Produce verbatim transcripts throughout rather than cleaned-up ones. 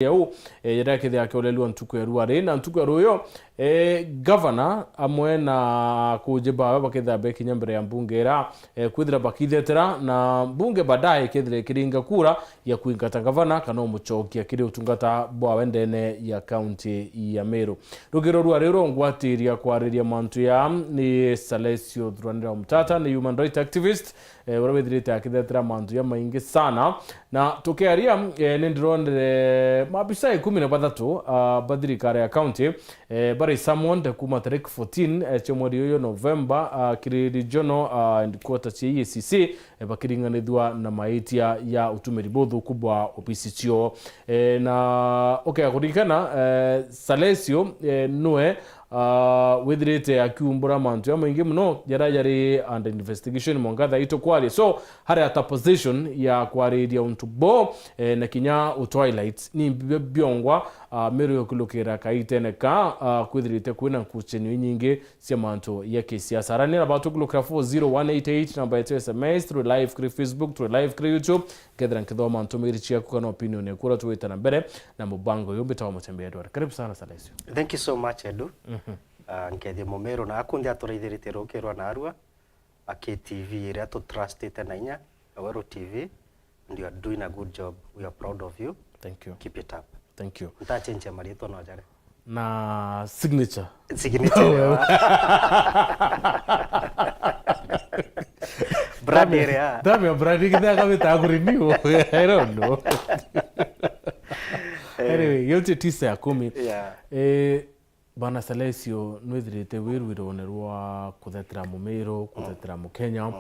ya u, eh, jaria akethira akiorerua ntuku ya ruari na ntuku ya ruyo, eh, gavana amwe na akuji bawe bakethira bekinya mbere ya mbunge ira, eh, kwithira bakithetera na mbunge baadaye ikethira ikiringa kura ya kwingata gavana kana umucokia kiri utungata bwawe ndene ya kaunti ya Meru. Rugiro rwa riu rongwatiria kwariria mantu ya ni Salesio Thuranira Omtata, ni human rights activist, eh, uria withirite akithetera mantu jamaingi sana. Na tukiaria, eh, ni ndironere maabisa ikumi na bathatu, ah, ba thirikari ya county, eh, bari summoned kuma tariki fourteen, eh, cia mweri uyu November, ah, kiri regional, ah, headquarters cia E A C C, eh, bakiringanithua na maitia ya utumiri buthuku bwa obisi cio. Eh, na ukea kuririkana, eh, Salesio, eh, nwe ah, withirite akiumbura mantu jamaingi mono jaria jari under investigation mwanka thaa ii tukwaria. So, hari ata position ya kwariria untu bo, eh, na kinya u twilight ni bi-, biongwa, ah, Meru yokilukira kaitene ka, ah, kwithirite kwina nkuchanio inyingi cia mantu ya kisiasa. Arania na batu kulukira four zero one eight eight, namba yetu ya S M S, turi live kuri Facebook, turi live kuri YouTube. Nkethira nkithoma ntumiri ciaku kana opinion yaku uria tugwita na mbere na mubango uyu mbitawa Mutembea Edward. Karibu sana, Salesio. Thank you so much, Edu. Mhm. Ah, nkethia Mumiru na aku nthi aturaithirite rukirwa narua, a K T V iria tutrustite na inya, na Weru T V, and you are doing a good job. We are proud of you. Thank you. Keep it up. Thank you. Ntachenjia marietwa no jare. Na signature. Signature. Brand area. Ndamenya brand ikithia kamita kurenew. I don't know. Eh. Anyway, yote tisa ya kumi. Yeah. Eh, Bana Salesio, nwithirite wirwirone rwa kuthetera Mumiru, kuthetera Mukenya,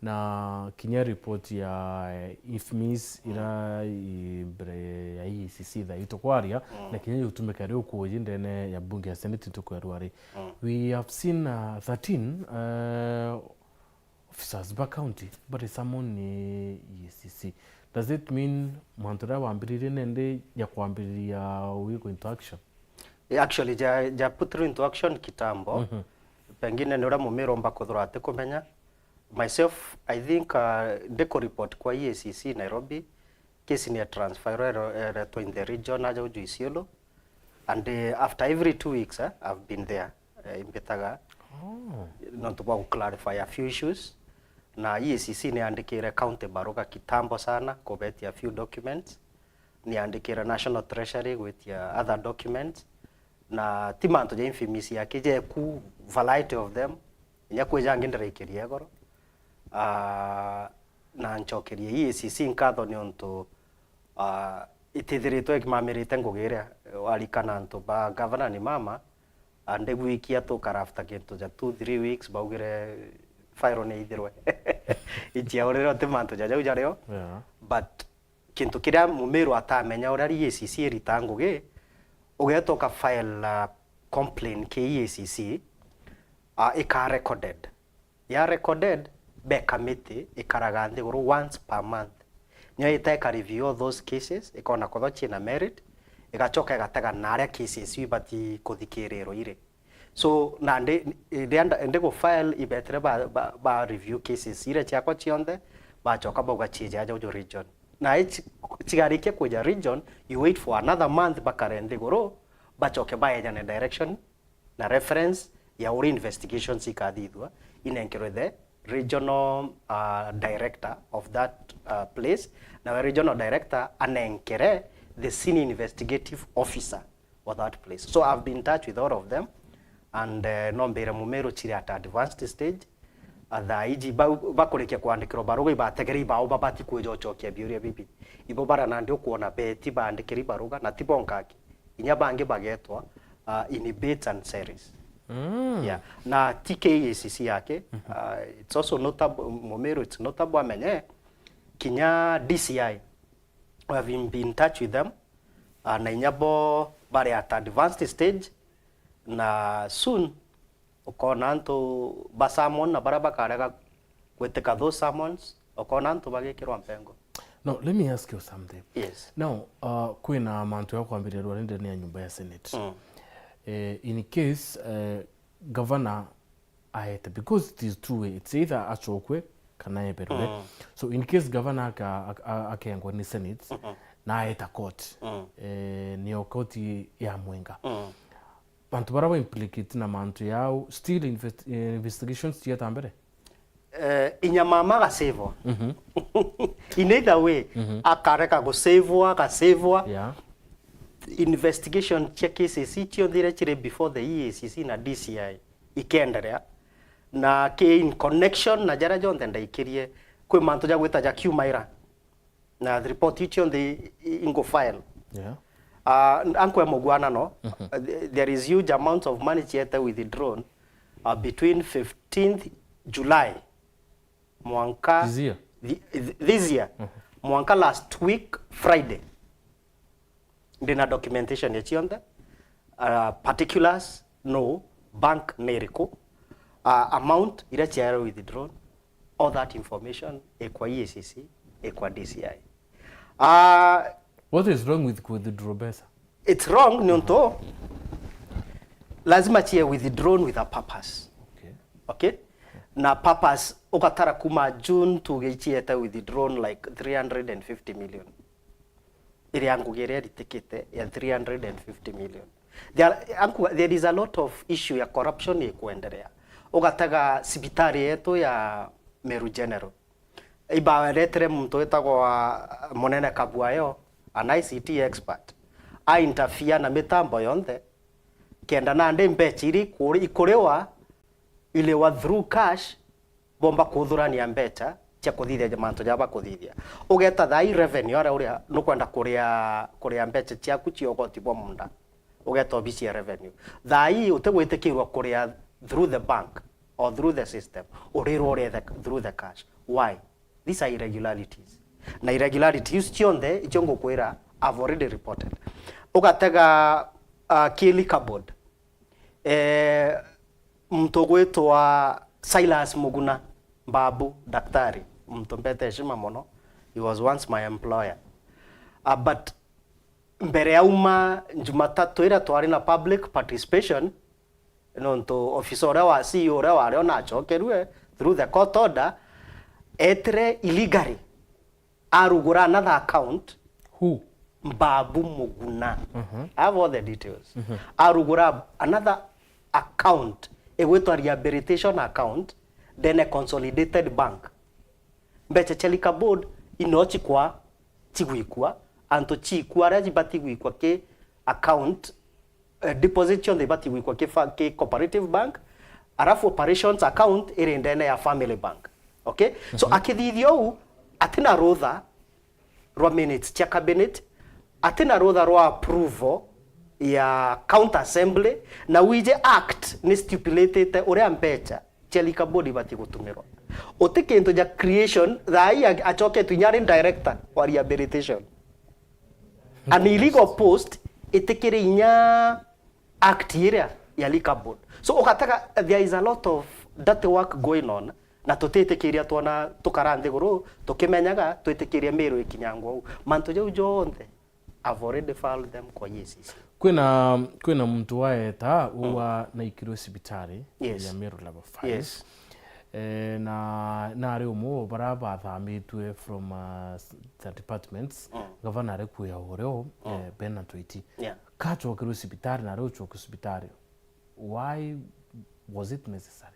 na kinya report ya, eh, IFMIS ira i mbere ya E A C C thaa ii tukwaria, na kinya yutumika ri ukuuji ndene ya bunge ya Senate ntuku ya rwari. We have seen, uh, thirteen, uh, officers ba county bari summon ni E A C C. Does it mean mantu jaria wambiririe nende ja kwambiriria we go into action? Eh, actually, ja, ja put through into action kitambo. Mhm. Pengine ni uria Mumiru omba kuthura ati kumenya. Myself, I think, uh, ndi ku report kwa E A C C Nairobi, case ni ya transfer iro ero-, eretwa in the region aja uju Isiolo. And, eh, after every two weeks, eh, I've been there, eh, imbitaga. Oh. Nontu bwa clarify a few issues. Na E A C C ni yandikire county baruga kitambo sana kubetia few documents. Ni yandikire National Treasury gwitia other documents. Na ti mantu ja IFMIS yake, jeku variety of them. Inya kwi jangi ndiraikiria igoro. Ah, na ncokerie E A C C nkatho niuntu, ah, itithiritwe ikimamirite ngugi iria warikana antu ba gavana ni mama, and wiki yatuka after kintu ja two, three weeks baugire file ni ithirwe. Ichiaurire uti mantu ja jau jario. Yeah. But kintu kiria Mumiru atamenya uria E A C C irita ngugi, ugeta uka file, uh, complaint ki E A C C, uh, ika recorded. Ya recorded, be committee ikaraga nthiguru once per month. Niyo ita ika review all those cases, ikona kotho ciina merit, igacoka igatega naria cases iu ibati kuthikirirwa iri. So, nandi, riria nda-, ndi gu file ibetire ba, ba, ba review cases iria ciakwa cionthe, bacoka bauga ciija aja uju region. Na i ci-, cigarikia kwija region, you wait for another month bakare nthiguru, bacoke baejane direction na reference ya uria investigations ikathithua, inenkerwe the regional, uh, director of that, uh, place, na we regional director anenkere the senior investigative officer of that place. So I've been in touch with all of them, and, eh, no mbire Mumiru ciri at advanced stage. A thaa iji bau bakurikia kwandikirwa baruga ibategere ibao babati kwija ucokia biuria bibi. Ibo bara nandi ukwona beti bandikiri baruga na ti bonka aki. Inya bangi bagetwa, uh, in bits and series. Mm. Yeah. Na ti K A C C yake, uh, it's also notable, Mumiru, it's notable amenye, kinya D C I, we have been in touch with them. Ah, na inya bo bari at advanced stage, na soon ukona antu ba summon na baria bakarega gwitika those summons, ukona antu bagikirwa mpengo. Now, let me ask you something. Yes. Now, uh, kwina mantu ya kwambiriria rwari ndene ya nyumba ya Senate. Mm. Eh, in case, eh, gavana aete, because it is two way, it's either achokwe kana eberwe. Mm. So in case gavana aka-, aka-, akengwa ni Senate, mm-hmm, na aeta court. Mm. Eh, niyo court ya Mwenga. Mm. Bantu bara ba implicate na mantu yao, still invest-, eh, investigations cieta mbere? Eh, inya mama agasavwa. Mhm. In either way, mhm, akareka gusavwa, agasavwa. Yeah. Investigation cia cases cionthe iria ciri before the E A C C na D C I ikenderea. Na ki in connection na jaria jonthe ndaikirie, kwi mantu ja gwita ja Kiumaira. Na report iu cionthe i-, i-, ingo file. Yeah. Ah, n-, ankwe mugwanano, mhm, uh, th-, there is huge amount of money ciete withdrawn, uh, between fifteenth July mwanka This year? thi-, th-, this year, mhm, mwanka last week Friday. Ndina documentation ya cionthe, uh, particulars, no, bank ni iriku, uh, amount iria ciaere withdrawn, all that information ikwa E A C C, ikwa D C I. Uh, What is wrong with withdraw mbeca? It's wrong, niuntu lazima cie withdrawn with a purpose. Okay. Okay? Na purpose, ugatara kuma June tuge iciete withdrawn like three hundred and fifty million. Iria ngugi iria iritikite ya three hundred and fifty million. There, anku-, there is a lot of issue ya corruption ikwenderea. Ugatega cibitari yetu ya Meru General. Ibaretire muntu witagwa Munene Kabwayo, an I C T expert. A interfere na mitambo yonthe, kenda nandi mbecha iri kuri-, ikuriwa, iliwa through cash, bomba kuthurania mbecha cia kuthithia mantu ja bakuthithia. Ugeta thaa ii revenue, aria uria nukwenda kuria, kuria mbecha ciaku cia ugoti bwa munda. Ugeta obisi ya revenue. Thaa ii utigwitikirwa kuria through the bank or through the system. Urirwa urie the, through the cash. Why? These are irregularities. Na irregularities cionthe icio ngukwira, I've already reported. Ugatega, uh, ki liquor board. Eh, muntu ugwitwa Silas Muguna, Babu, daktari, muntu mbete heshima mono. He was once my employer. Uh, but mbere auma Jumatatu iria twari na public participation, nontu officer uria wa C E O uria wari onachokerue through the court order, etire illegally, arugura another account. Who? Mbabu Muguna. Mhm. I have all the details. Mhm. Arugura another account, igwitwa rehabilitation account, then a consolidated bank. Mbecha cia liquor board ino chikwa chigwikwa, antu chikwa aria chibati gwikwa ki account, eh, deposit cionthe ibati gwikwa ki fa-, ki cooperative bank, arafu operations account iri ndene ya family bank. Okay? So, mhm, akithithia uu, atina rutha rwa minutes cia cabinet, atina rutha rwa approval ya county assembly, na wije act ni stipulated uria mbecha cia liquor board ibati gutumirwa. Uti kintu ja creation, thaa ii a-, acoketwe inya ari director wa rehabilitation. An illegal post itikiri inya act iria ya liquor board. So, ugatega, there is a lot of dirty work going on, na tutitikiria twona tukara nthiguru tukimenyaga, twitikirie Meru ikinyangwa uu. Mantu jau jonthe, I've already filed them kwa E A C C. Kwina, kwina muntu waeta, mm, uwa naikirwe cibitari, yes, ya Meru level five. Yes. Eh, na, na ari umwe wa bara bathamitwe from, uh, s-, the departments, mm, gavana ari kuya urio, mm, eh, Bernard Waiti. Yeah. Kachokerwe cibitari na ari uchoke cibitari. Why was it necessary?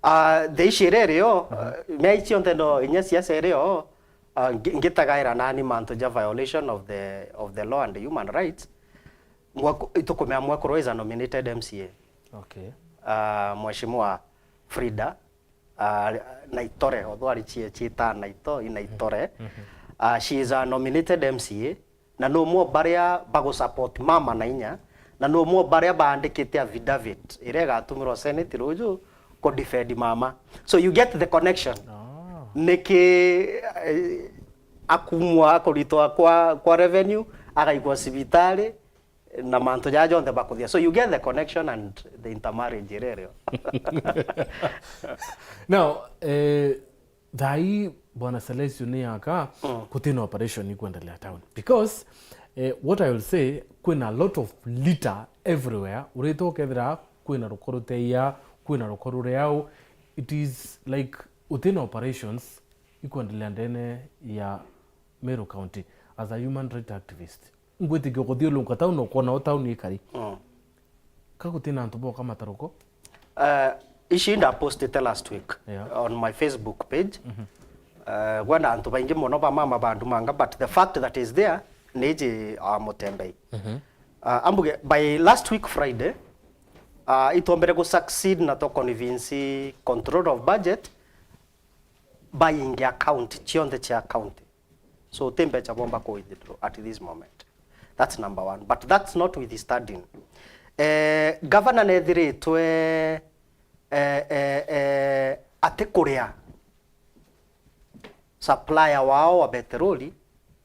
Ah, the issue iria irio, mhm, ah, mea icio nthe no inya siasa irio, ah, ngi-, ngitagaira nani mantu ja violation of the, of the law and human rights. Mwaku-, itukumea mwekuru is a nominated M C A. Okay. Ah, Mheshimiwa Frida, ah, Naitore, although ari cie-, ciita Naito-, i Naitore. Mhm. Ah, she is a nominated M C A, na ni umwe o baria bagusupport mama na inya, na ni umwe o baria baandikite affidavit iria igatumirwa Senate ruju ku defend mama. So you get the connection. Ah. Niki, eh, akumwa akuritwa kwa, kwa revenue, agaikwa cibitari, na mantu jaa jonthe bakuthia. So you get the connection and the intermarriage iria irio. Now, eh, thaa ii, Bwana Celestio, ni aka, mm, gutina operation ikwendelea town. Because, eh, what I will say, kwina a lot of litter everywhere. Urite ukethira kwina ruko ruteia, kwina ruko ruri au. It is like gutina operations ikwendelea ndene ya Meru County. as a human right activist, ngwitikia kuthiurunka town, ukwona o town ikari. Mm. Ka gutina antu boka mataruko? Uh, ici ndapostite last week Yeah. on my Facebook page. Uh, gwenda antu baingi mono ba mama bandumanga, but the fact that is there ni iji, uh, Mutembei. Uh, ambuge by last week Friday, uh, itwombere gu succeed na to convince control of budget buying account cionthe cia county. So ti mbeca bomba ku withdraw at this moment. That's number one. But that's notwithstanding, eh, governor nethiritwe, eh, eh, eh, atikuria supplier wao wa peteroli,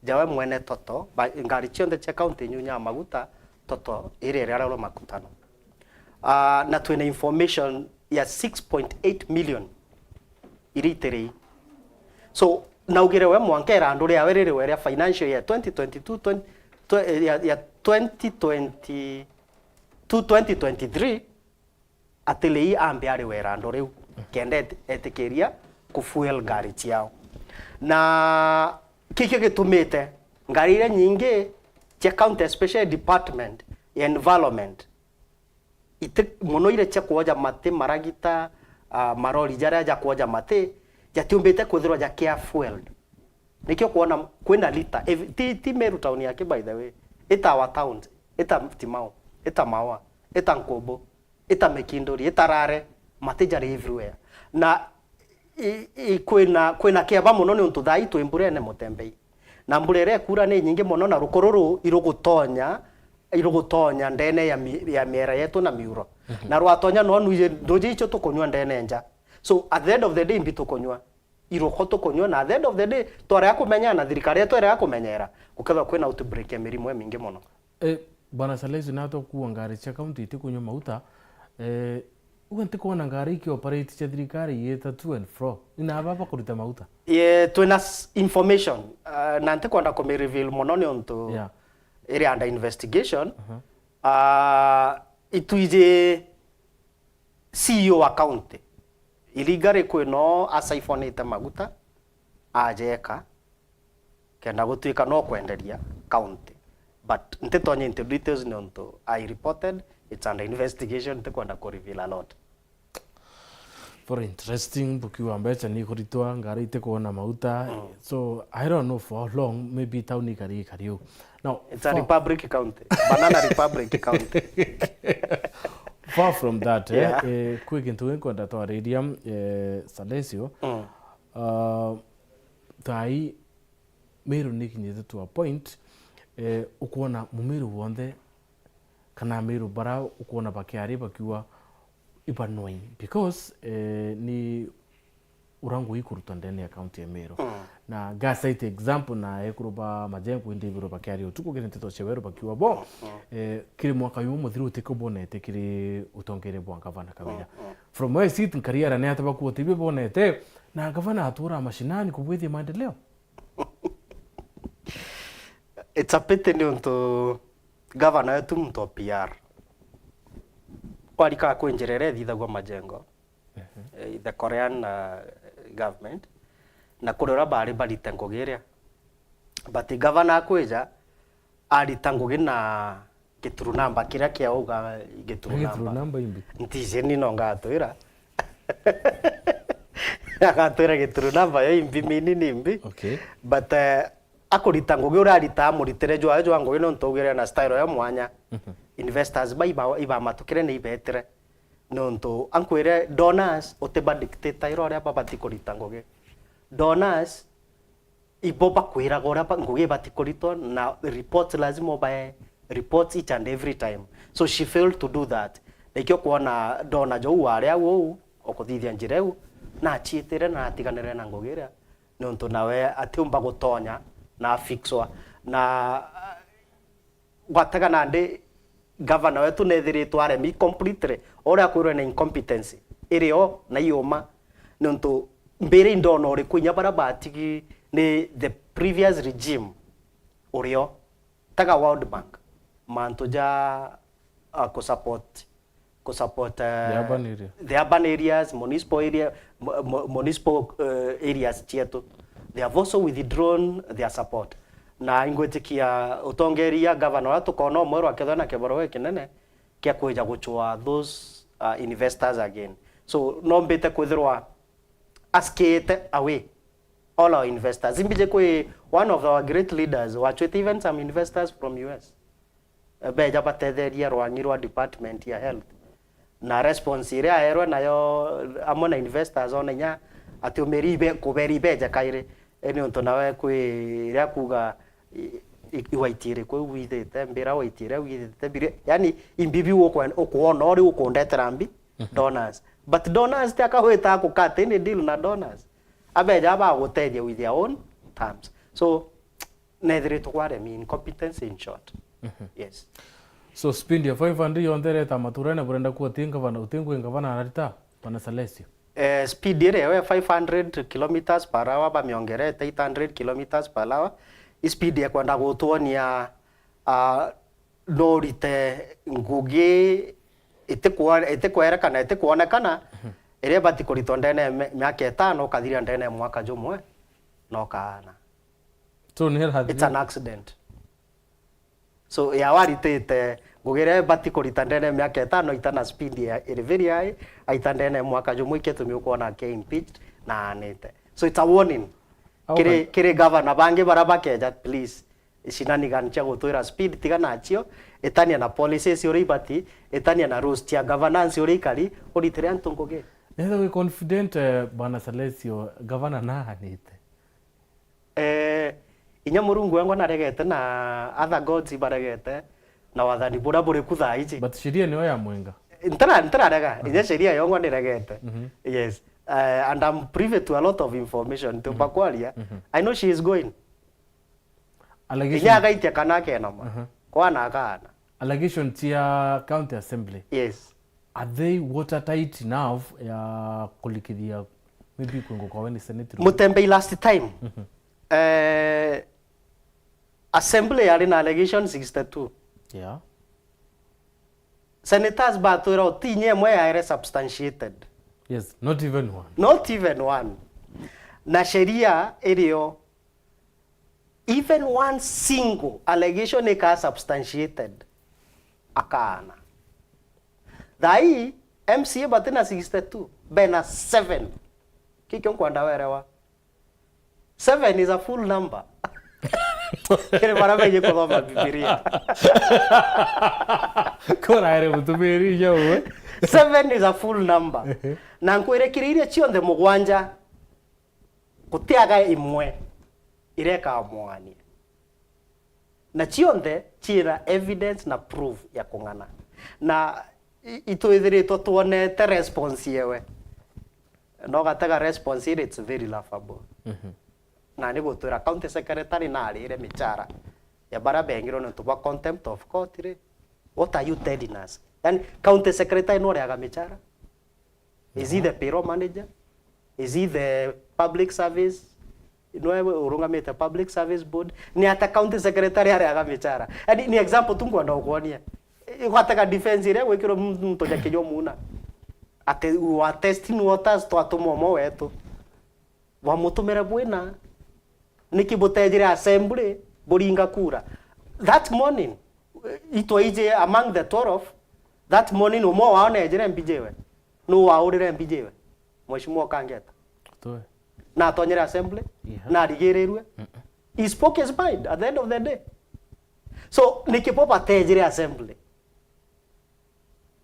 jawe mwene Total, ba, ngari cionthe cia county inyunya ya maguta, Total iri iria rwa makutano. Ah, na twina information ya six point eight million iria itiri. So naugire we mwanka irandu riawe ririwe ria financial year twenty twenty-two, twenty, tw-, ya, ya twenty twenty-two, twenty twenty-three, atirei ambe ariwe irandu riu kenda et-, etikiria ku fuel ngari ciao. Na kikio gitumite ngari iria nyingi cia county, especially department ya environment, iti mono iria cia kwoja mati, maragita, ah, marori jaria ja kwoja mati, jatiumbite kwithirwa ja care fueled. Nikio kwona kwina lita, ev-, ti, ti Meru town yake, by the way. Ita our towns, ita Timau, ita Maua, ita Nkubu, ita Mikinduri, ita Rare, mati jari everywhere. Na i, i, kwina, kwina kiaba mono niuntu thaa ii twi mburene, Mutembei. Na mbura iria ikura ni nyingi mono, na ruko ruru irugutonya, irugutonya ndene ya mi-, ya miera yetu na miuro. Mhm. Na rwatonya no nwiji nduji icio tukunywa ndene nja. So at the end of the day, mbi tukunywa, iruko tukunywa, na at the end of the day, twarega kumenyana, thirikari yetu irega kumenyera, gukethwa kwina outbreak ya mirimu imingi mono. Eh, Bwana Salesi, natwa kuwa ngari cia county itikunywa mauta, eh, uga ntikwona ngari iki operate cia thirikari iita to and fro. Ina aba bakuruta mauta? Ye, twina s-, information, uh, na ntikwenda kumireveal mono niuntu Yeah. iri under investigation. Uh-huh. Uh, itwiji C E O wa county, illegally kwino asaifonite maguta, ajeka, kenda gutuika no kwenderia county. But ntitonya into details niuntu I reported, it's under investigation, ntikwenda ku reveal a lot. Very interesting, bukiuga mbeca ni ikuritwa, ngari itikwona mauta. Mm. So, I don't know for how long, maybe town ikari ikari u. Now, It's a for republic county. Banana Republic county. Far from that, eh, Yeah. eh, kwi gintu nkwenda twariria, eh, Salesio. Mm. Uh, thaa ii Meru ni kinyite to a point, eh, ukwona Mumeru wonthe, kana Ameru bara ukwona bakiari bakiuga, "Iba annoying," because, eh, ni ura ngugi ikurutwa ndene ya county ya Meru. Mm. Na nga cite example na ekuru ba Majengo indi Iburu bakiaria utuku kiri nteto cia weru bakiuga bo, mm, eh, kiri mwaka uyu muthiru utiko bonete kiri utongeria bwa gavana Kawira. Mm, mm. From my seat nkariara ni ata bakuo tibi bonete, na gavana atura mashinani kubwithia maendeleo? It's a pity niuntu gavana wetu muntu wa P R. Kwarika kwi njira iria ithithagua Majengo, eh, the Korean, uh, government, na kuri uria bari barite ngugi iria. But gavana akwija, arita ngugi na giturunamba kiria kiauga giturunamba. Giturunamba imbi? Ntiji ni no ngatwira. Agatwira giturunamba yo imbi, mini ni imbi. Okay. But, eh, akurita ngugi uria arita amuritire jwayo jwa ngugi nontu augire na style ya mwanya. Mhm. Investors ba iba-, ibamatukire ni ibetire. Nontu ankwire donors utiba dictator ira uria babati kurita ngugi. Donors ibo bakwiraga uria ba-, ngugi ibati kuritwa, na reports lazima ubae reports each and every time. So she failed to do that. Nikio kwona ndona jou wari au uu ukuthithia njira iu, na achiitire na atiganire na ngugi iria, niuntu nawe atiumba gutonya na afixwa. Na gwatega nandi gavana wetu nethiritwe aremi completely, uria akwirwe na incompetency iri o na iuma, niuntu mbiri indona uriku inya baria batigi ni the previous regime urio. Tega World Bank, mantu ja, uh, ku support, ku support, uh, The urban area. The urban areas, municipal area, mu-, mu-, municipal, uh, areas cietu. They have also withdrawn their support. Na ingwitikia utongeria governor uria tukona umwe rwa kethwa na kiboro gikinene kia kwija guchwa those uh, investors again. So no mbite kwithirwa askite away all our investors. Imbije kwi one of our great leaders wachwite even some investors from U S beja batetheria rwangi rwa department ya health, na response iria aerwe nayo amwe na investors ona inya ati umeri ibe kuberi ibeja kairi. Ni untu nawe kwi iria kuga i- i- iwaitiire kwi withite mbira waitiire withite biri, yani imbibi ukwona uri ukundetera mbi donors, but donors ti akawita akukata ni deal na donors, abeja bagutethia with their own terms. So nethiritwe kwaremi, incompetence in short. Yes. So speed ya five hundred yonthe ireta maturene burenda kuwa ti ngavana, uti ngwi ngavana ararita bana Salesio. Eh, speed iria yo ya five hundred kilometers per hour bamiongerete eight hundred kilometers per hour. I speed ekwenda gutwonia uh, no rite ngugi itikwa- itikwerekana itikwonekana iria ibati kuritwa ndene ya mi- miaka itano ukathiria ndene ya mwaka jumwe no kaana. So ni It's an accident. So ya waritite ngugi iria ibati kurita ndene ya miaka itano itana speed ya iri very high, aita ndene ya mwaka jumwe iketumi ukwona ake impeached na anite. So it's a warning. Kiri kiri governor bangi bara bakeja, please, shenanigans cia gutwira speed tiga nacio, itania na policies uria ibati, itania na rules cia governance uria ikari, uritire antu ngugi. Nitha wi confident eh, bwana Salesio governor naanite? Eh, inya Murungu wengwa naregete na other gods ibaregete na wathani buria buri ku thaa iji. But sheria niyo ya mwenga. Ntara ntararega, inya sheria yongwa niregete. Yes. Uh, and I'm privy to a lot of information to bakwaria. I know she is going. Allegation. Inya agaitia kana akenoma. Kwana akana. Allegation cia county assembly. Yes. Are they watertight enough ya kulikithia maybe kwingwa kwa weni senate room? Mutembei last time eh, assembly yari na allegation sixty-two. Yeah. Senators batwira utinye imwe yaere substantiated. Yes, not even one. Not even one. Na sheria irio even one single allegation ika substantiated akaana. Thai M C A batina sixty-two bena seven. Kikyo nkwenda werewa. Seven is a full number. Kiri bara benye kuthoma Bibilia. Koraere mutumiri inya uwe. Seven is a full number. Na nkwire kiri iria cionthe mugwanja gutiaga imwe iria ikamwania. Na cionthe ciina evidence na proof ya kung'ana. Na i- itwithiritwe twonete response yewe. Na ugatega response iri it's very laughable. Na ni gutwira county secretary narire michara ya bara bengirwe nontu bwa contempt of court ri. What are you telling us? Yani county secretary no riaga michara? Is he the payroll manager? Is he the public service? Nwe urungamite public service board? Ni ata county secretary ariaga michara? Yani ni example tu ngwenda ukwonia. Gwatega defense iria gwikirwo muntu ja kijo muna. Ati wa testing waters twatuma umwe wetu. Wamutumire bwina. Niki butejire assembly buringa kura? That morning, itwaije among the twelve, that morning umwe wao nejire mbijiwe. Nu waurire mbijiwe? Mheshimiwa Kangeta. Twe. Na atonyere assembly, yeah, na arigirirwe. He spoke his mind at the end of the day. So, niki bo batejire assembly?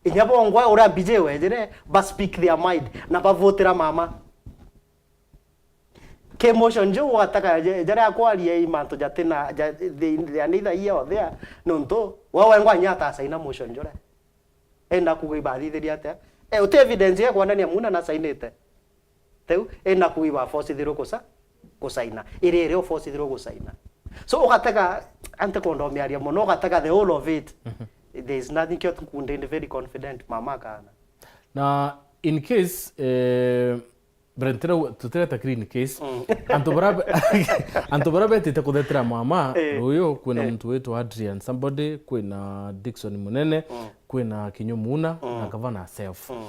Inya bongwa uria mbijiwe ejire, ba speak their mind, na bavutira mama. Ki motion juu ugataka ja- jaria akwaria i mantu jatina ja- they, they are neither here or there, nontu we wengwa inya atasaina motion juria enda kuga ibathithirie atia. E, uti evidence ya kwonania muna nasainite. Teu enda kuga iba forcithirwe kusa kusaina iri iri uforcithirwe gusaina. So ugatega, ante kwenda umiaria muno, ugatega the whole of it, there is nothing kio tukundinde very confident mama kana. Na in case eh, Brentira, tutireta clean case. Antu bara antu bara betite kuthetera mama, eh, ruyu kwina, eh, muntu witwa Adrian somebody, kwina Dickson Munene, mm, kwina Kinyo Muna, mm, na Gavana Self. Mm.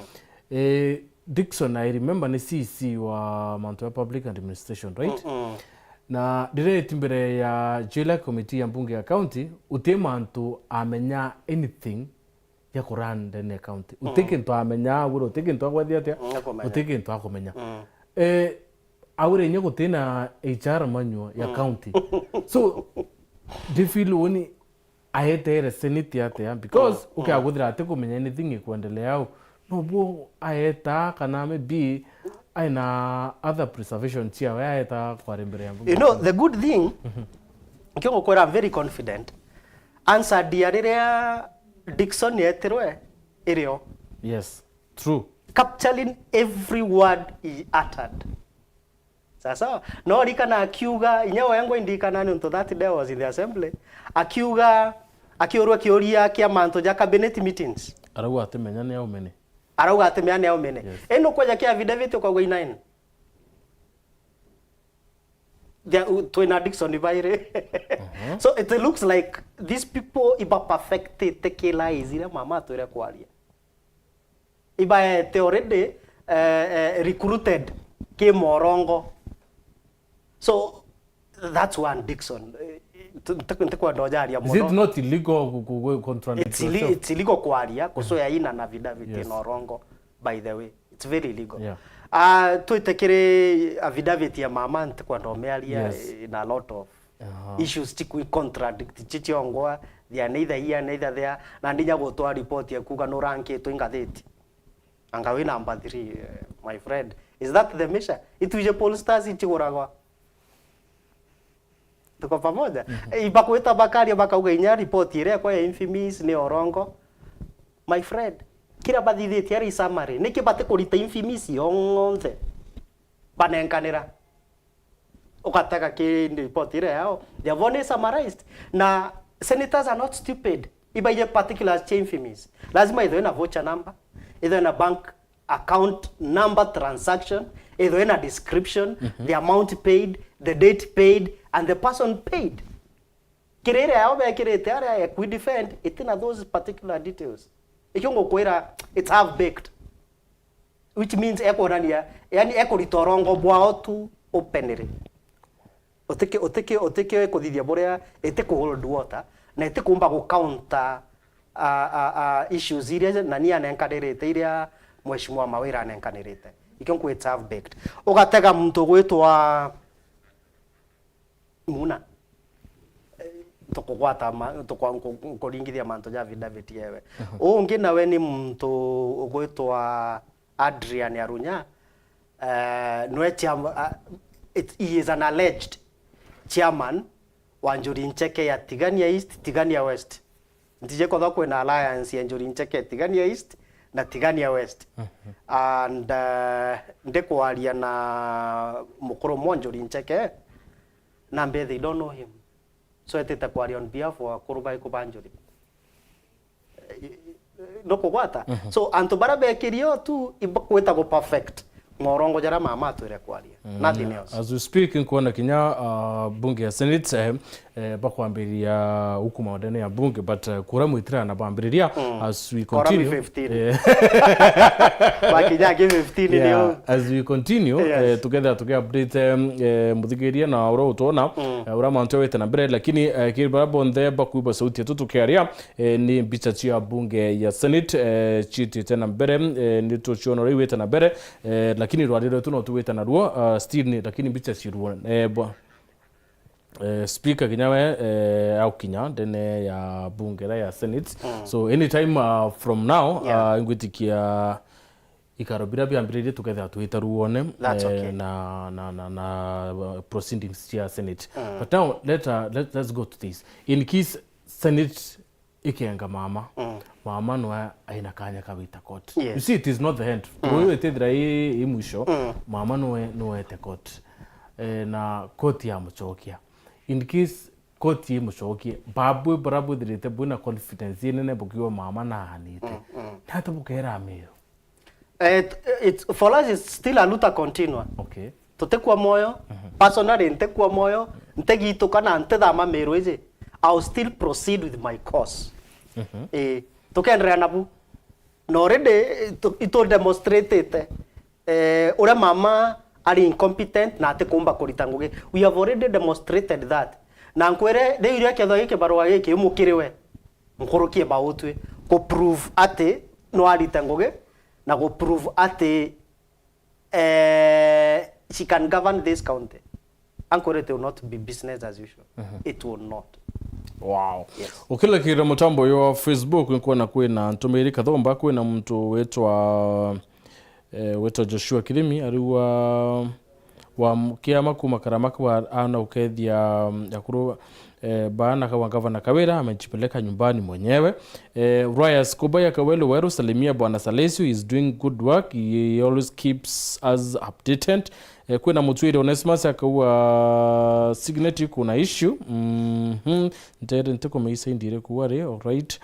Eh, Dickson, I remember ni C C wa mantu ya public administration, right? Mm -mm. Na ndireti mbere ya July committee ya mbunge ya county, uti mantu amenya anything ya kurun ndene ya county. Uti kintu amenya, agwira uti kintu agwethia atia, Mm, akumenya. Uti kintu akumenya. Mm. Eh, agwira inya gutina H R manual ya county. So, ndi feel uni aetere senate atia, because ukiaguthira ati kumenya anything ikwendelea au, no bo aeta kana maybe aina other preservation ciawe aeta kwari mbere ya mbunge. You know, the good thing, nkio ngukwira, I'm very confident. Answer dia riria Dickson etirwe irio. Yes, true. Capturing every word he uttered. Sawa sawa. No rikana akiuga, inya wengwa indikana ni untu that day I was in the assembly. Akiuga, akiurwa kiuria kia mantu ja cabinet meetings. Arauga atimenya ni aumene. Arauga atimenya ni aumene. Yes. Ino kweja kia affidavit ukaugwa inaini. There, u-, twina Dickson bairi. So it looks like these people iba perfected kila izire mama twire kwaria. Ibaete already, eh, eh, recruited ki morongo. So, that's one Dickson. Eh, tu-, tu-, ntikwenda ujaria muno. Is it not illegal ku-, ku-, ku-, contradict It's illi-, yourself? It's illegal kwaria, kusoya ina na affidavit Yes. na orongo, by the way. It's very illegal. Yeah. Ah, twite kiri affidavit ya mama, ntikwenda umiaria Yes. in a lot of Aha. issues, ti kwi contradict, ti ciongwa, they are neither here, neither there, na ndinya gutwaa report ya kuuga nurankitwe ingathiti. Anga wi number three, eh, my friend. Is that the measure? Itwije pollsters ichiguragwa. Tuko pamoja? Mhm. Eh, ibakwita bakaria bakauga inya report iria ekwa ya infamous ni orongo. My friend, kira bathithitie ari summary, niki bati kurita infamous yong'onthe banenkanira? Ugatega ki report iria yao. They have only summarized. Na senators are not stupid. Ibaije particulars cia infamous. Lazima ithwe na voucher number, ithwe na bank account number, transaction, ithwe na description, the amount paid, the date paid, and the person paid. Kiri iria yao bekirite aria ya kwi-defend, itina those particular details. Ikio ngukwira, it's half baked. Which means ekwonania, yani ekurita urongo bwao tu openly. Utiki-, utiki-, utikio ikuthithia buria, itiku hold water, na itikumba gu counter, a, a, a, issues iria nani anenkanirite, iria Mheshimiwa Mawira anenkanirite. Ikio nkwi it's half baked. Ugatega muntu ugwitwa Muna. Eh, tukugwata ma-, tukwa-, nku-, nkuringithia mantu ja affidavit yewe. Mhm. Uu ungi nawe ni muntu ugwitwa Adrian Arunya. Eh, nwe chairm-, ah, it, he is an alleged chairman wa Njuri Ncheke ya Tigania East, Tigania West. Ntije kwethwa kwina alliance ya Njuri Ncheke, Tigania East na Tigania West. Mhm. And, uh, ndikwaria na mukuru mwa Njuri Ncheke, na mbe they don't know him. So etite kwaria on behalf wa akuru baiku ba Njuri. Eh, nukugwata? Mhm. So antu baria bekirio tu ibakwita gu perfect morongo jaria mama atwire kwaria. Mm. Nothing else. As we speak, nkuona kinya, uh, bunge ya Senate, eh, eh, bakwambiriria ukuma ndene ya bunge, but, eh, kura mwitira na bambiriria. Mm. As we Kura continue, fifteen. Eh. Bakinya ki fifteen Yeah, nio. As we continue, Yes. eh, tukethira tuki update, em, eh, muthikiria na uria utona, Mm. eh, uria mantu wite na mbere, lakini, eh, kiri baria bonthe bakuigua sauti yetu tukiaria, eh, ni mbicha cia bunge ya Senate, eh, ciitite na mbere, eh, ni tuciona uria iwite na mbere, eh, lakini rwari rwetu no tuwite naruo, ah, still ni, lakini mbicha ciruo, eh, bwa-, eh, speaker kinya we, eh, aukinya ndene ya bunge ira ya Senate. Mm. So anytime, uh, from now, Yeah. uh, ngwitikia ikaro biria biambiririe tukethira twita ruone, That's eh, okay. na, na, na, na, uh, proceedings cia Senate. Mm. But now, let, uh, let, let's go to this. In case Senate ikenga mama. Mm. Mama nwe aina kanya ka gwita court. Yes. You see, it is not the end. Mm. Tuyu itithira i, i mwisho, Mm. mama nwe, nwe ete court. Eh, na court ya mucokia. In case court imucokie, babwe bara bwithirite bwina confidence inene bukiwa mama naanite. Mm, mm. Nate bukera Amiru? Eh, t-, it's, for us, it's still a luta continua. Okay. Tutikua moyo, Mhm. personally ntikua moyo, ntigituka na ntithama Miru iji. I'll still proceed with my cause. Mhm. Eh, tukenderea nabu. Na already, eh, tu-, itu demonstratete, eh, uria mama ari incompetent na atikumba kurita ngugi. We have already demonstrated that. Na nkwire, riu iria kethwa giki barua giki umukiri we, nkurukie bautwi, ku prove ati no arite ngugi, na ku prove ati, eh, she can govern this county. Uncle, it will not be business as usual. It will not. Wow. Yes. Ukilekirira mutambo uyu wa Facebook, nkwona kwina ntumiri kathomba, kwina muntu witwa, eh, witwa Joshua Kirimi, ariwa wa m-, kiama kuma Karama kwa ana ukethia, mm, akuru, eh, baana kawa gavana Kawira amejipeleka nyumbani mwenyewe. Eh, Ryan Kubai Kawelo Weru, salimia bwana Salesio, he is doing good work, he always keeps us updated. Eh, kwina Mutwiri Onesmus akauga Signet kuna issue. Mhm. Ntere ntikumeisa indire kuwa ri, all right.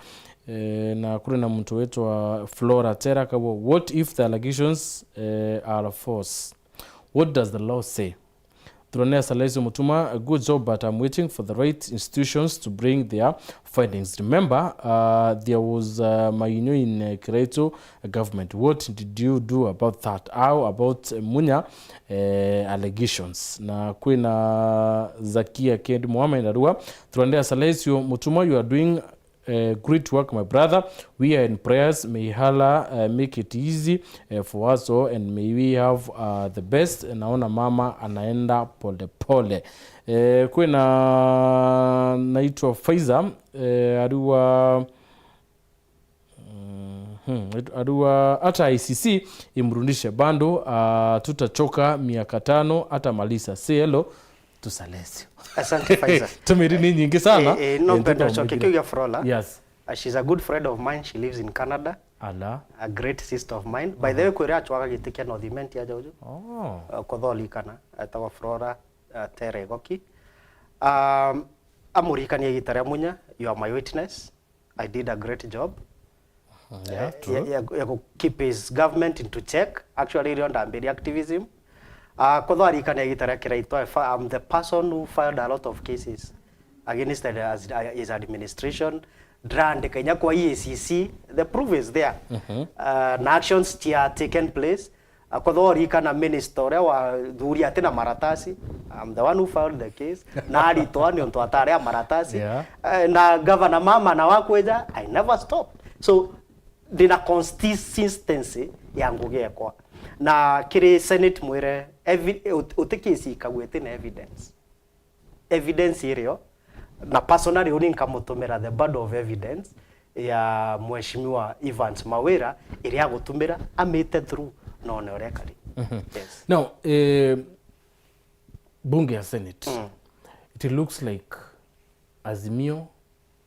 Eh, na kuri na muntu witwa Flora Tera akauga, "What if the allegations, eh, are false? What does the law say?" Turonea Salesio Mutuma, "A good job, but I'm waiting for the right institutions to bring their findings. Remember, uh, there was, uh, Mainyo in, uh, Kiraitu government. What did you do about that? How about, uh, Munya, uh, allegations?" Na kwina Zakia Kend Mohamed arua, turonea Salesio Mutuma, "You are doing, uh, great work, my brother. We are in prayers. May Allah, uh, make it easy, uh, for us all, and may we have, uh, the best." Naona mama anaenda pole pole. Eh, kwina naitwa Faiza, eh, arua, mhm, arua, "Hata I C C imrudishe bado, ah, tutachoka miaka tano, hata malisa." Say hello to Salesio. Asante, Faiza. Tumiri ni nyingi sana. Eh, eh, no, eh, mpenda ndio choke mwingine. Kiu ya Flora. Yes. Uh, she's a good friend of mine. She lives in Canada. Ala. A great sister of mine. By the way, kwira achwaga giti kia North Imenti aja uju. Oh. Uh, kuthorikana, etagwa Flora, uh, Tere Goki. Um, amurikania gita ria Munya, you are my witness. I did a great job. Yeah, eh, true. Ya, ya, ya ku keep his government into check. Actually, irio ndambiria activism. Ah, kuthwarikania gita ria Kiraitu, I fi-, I'm the person who filed a lot of cases against the, as, uh, his administration. Ndiraandika inya kwa E A C C. The proof is there. Mhm. Ah, na actions cia taken place. Akothorikana minister uria wathuri ati na maratasi, I'm the one who filed the case. Na aritwa ni untu atari a maratasi. Yeah. Eh, na governor mama na wakwija, I never stopped. So, ndina consistency ya ngugi ekwa. Na kiri Senate mwire, evi-, ut-, uti case ikagwe iti na evidence. Evidence irio, na personally uni nkamutumira the bundle of evidence ya Mheshimiwa Evans Mawira iria agutumira, amite through, none uria ekari. Mhm. Yes. Now, eh, bunge ya Senate, mm, it looks like Azimio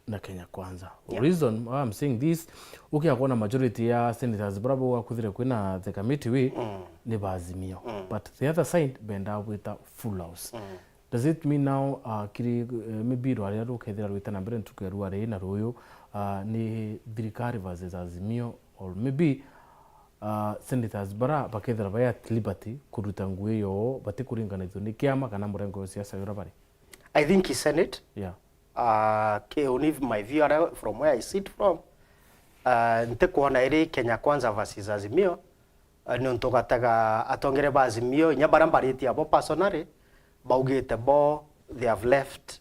na Kenya Kwanza. Yeah. Reason why I'm saying this, ukia kuona majority ya senators bara bauga kwithire kwina the committee wi, mm, ni ba Azimio. Mm. But the other side benda gwita full house. Mm. Does it mean now, uh, kiri, eh, maybe rwaria rukethira rwita na mbere ntuku ya rwaria na ruyu, uh, ni thirikari versus Azimio, or maybe, uh, senators bara bakethira bai at liberty kuruta ngugi yoo batikuringanithua ni kiama kana murengo wa siasa uria bari? I think i Senate. Yeah. Uh, ki-, uni my view ara-, from where I sit from, uh, ntikwona iri Kenya Kwanza versus Azimio, uh, niuntu gatega atongere ba Azimio, inya baria mbaritie abo personally, baugite bo they have left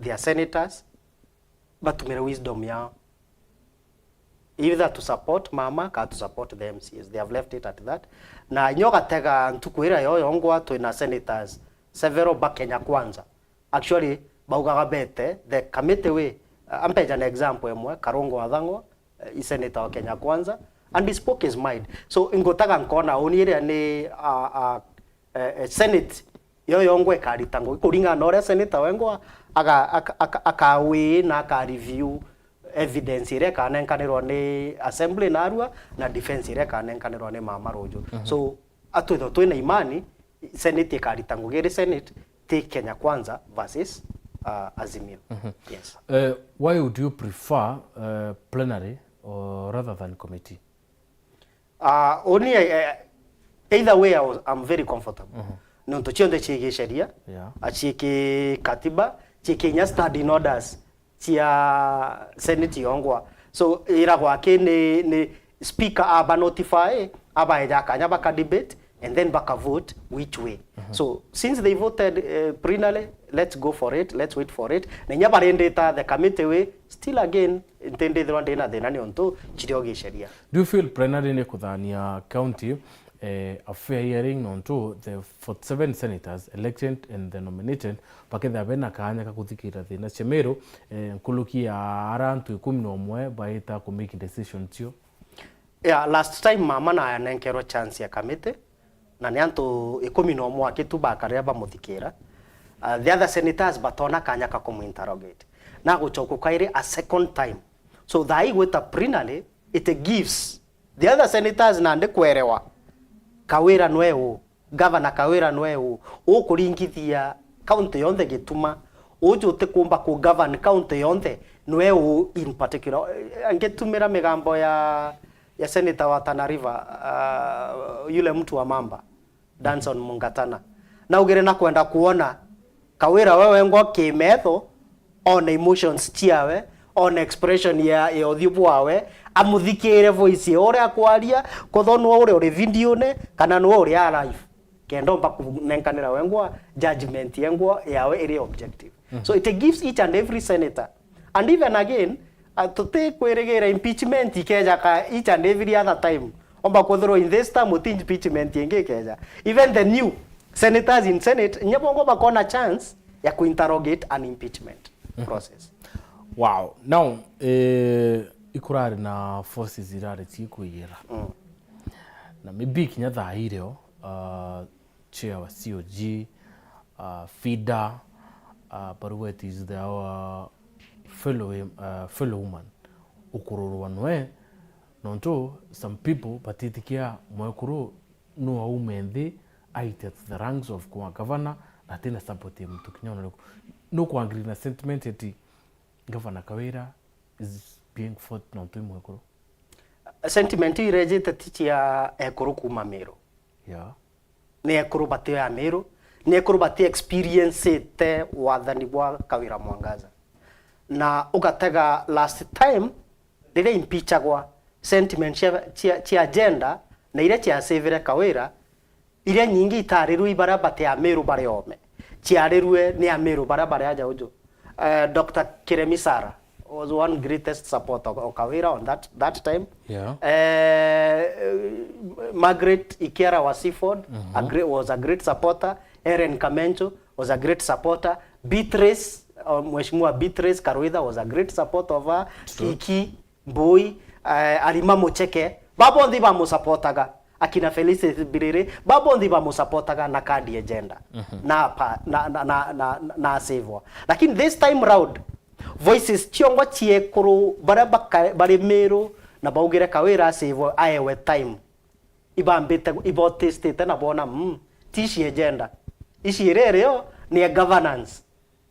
their senators, batumire wisdom yao. Either to support mama, kana to support the M C As. They have left it at that. Na nyo gatega ntuku iria yo yongwa twina senators several ba Kenya Kwanza. Actually, baugaga bete, the committee wi, uh, ampeja na example emwe, Karungo Wathang'o, uh, i senator wa Kenya Kwanza, and he spoke his mind. So, ingutaga nkona uni iria ni, uh, uh, eh, eh, Senate yo yongwa ikarita ngugi kuringana na uria senator wengwa aga-, aka-, aka-, akawi na aka review evidence iria ikanenkanirwa ni assembly narua na defense iria ikanenkanirwa ni mama ruju. Mhm. So, atwithwa twina imani, Senate ikarita ngugi iri Senate, ti Kenya Kwanza versus, uh, Azimio. Mhm. Yes. Eh, why would you prefer, eh, plenary or rather than committee? Ah, uni, eh, eh, either way, I was, I'm very comfortable. Mhm. Nontu cionthe ciigi sheria, yeah, aciiki katiba, ciiki inya standing orders cia Senate yongwa. So, iragwa aki ni, ni speaker aba notify, abaeja akanya baka debate, and then baka vote which way. So since they voted uh, plenary, let's go for it, let's wait for it. Na inya barindita the committee way, still again ntindithirwa ndina thina niontu chirio giceria. Do you feel plenary ni kuthania county eh, a fair hearing nontu the forty-seven senators elected and the nominated bakethira bena kaanya ka kuthikira thina cia Meru eh, nkuluki ya ara antu ikumi na umwe baita ku make decision cio? Yeah, last time mama na anenkerwa chance ya committee na ni antu ikumi na umwe aki tu bakarira bamuthikira. Uh, the other senators batona kanya ka kumuinterrogate na gucoka kairi a second time. So thaa ii gwita plenary, it gives the other senators nandi kwerewa Kawira nwe u, Governor Kawira nwe u, ukuringithia county yonthe gituma, uju utikumba ku govern county yonthe nwe u in particular. Eh, angitumira migambo ya ya senator wa Tana River, uh, yule mtu wa Mamba, Danson Mungatana, naugire na kwenda kuona Kawira we wengwa kimetho, one emotions ciawe, one expression ya, ya uthiu bwawe, amuthikire voice ya uria akwaria, kotho nwe uria uri video-ne kana nwe uri alive, kenda omba kunenkanira wengwa judgment yengwa yawe iri objective. So it gives each and every senator, and even again, uh, tutikwirigira impeachment ikeja ka each and every other time. Omba kwithirwa in this term uti impeachment ingi ikeja. Even the new senators in Senate, inya bongo bakona chance ya kuinterrogate an impeachment process. Wow. Now, eh, ikurari na forces irari cikwiyira. Mm. Na maybe kinya thaa irio, uh, chair wa C O G, uh, feeder, uh, Barueti is the our fellow, uh, fellow woman. Ukururwa nwe, nontu some people batitikia mwekuru no aume nthi aite at the ranks of kuwa governor na atina support ya muntu kinya ona riku. No kuangiri na sentiment eti Governor Kawira is being fought nontu i mwekuru. Sentiment iu irejite ti cia ekuru kuma Meru. Yeah. Ni ekuru bati ya Meru, ni ekuru bati experience-ite wathani bwa Kawira Mwangaza. Na ugatega last time riria impeachagwa, sentiment cia, cia, cia gender na iria ciasivire Kawira, iria nyingi itarirwe i baria bati Amiru baria ome, ciarirwe ni Amiru baria bari aja uju. Uh, Doctor Kiremi Sarah was one greatest supporter of Kawira on that, that time. Yeah. Uh, Margaret Ikiara wa Seaford a gre- was a great supporter. Ellen Kamencho was a great supporter. Beatrice, uh, Mheshimiwa Beatrice Karuitha was a great supporter of her. True. Kiki Mbui, eh, Arima Mucheke, babonthe ibamusapotaga. Akina Felicity Biriri, babonthe ibamusapotaga na kandi agenda. Na pa, na, na, na, na, na asivwa. Lakini this time round, voices ciongwa ciekuru baria baka- bari Miru na baugire Kawira asivwa aewe time. Ibambite, ibotestite na bona, mm, ti ici agenda. Ici iri irio ni a governance.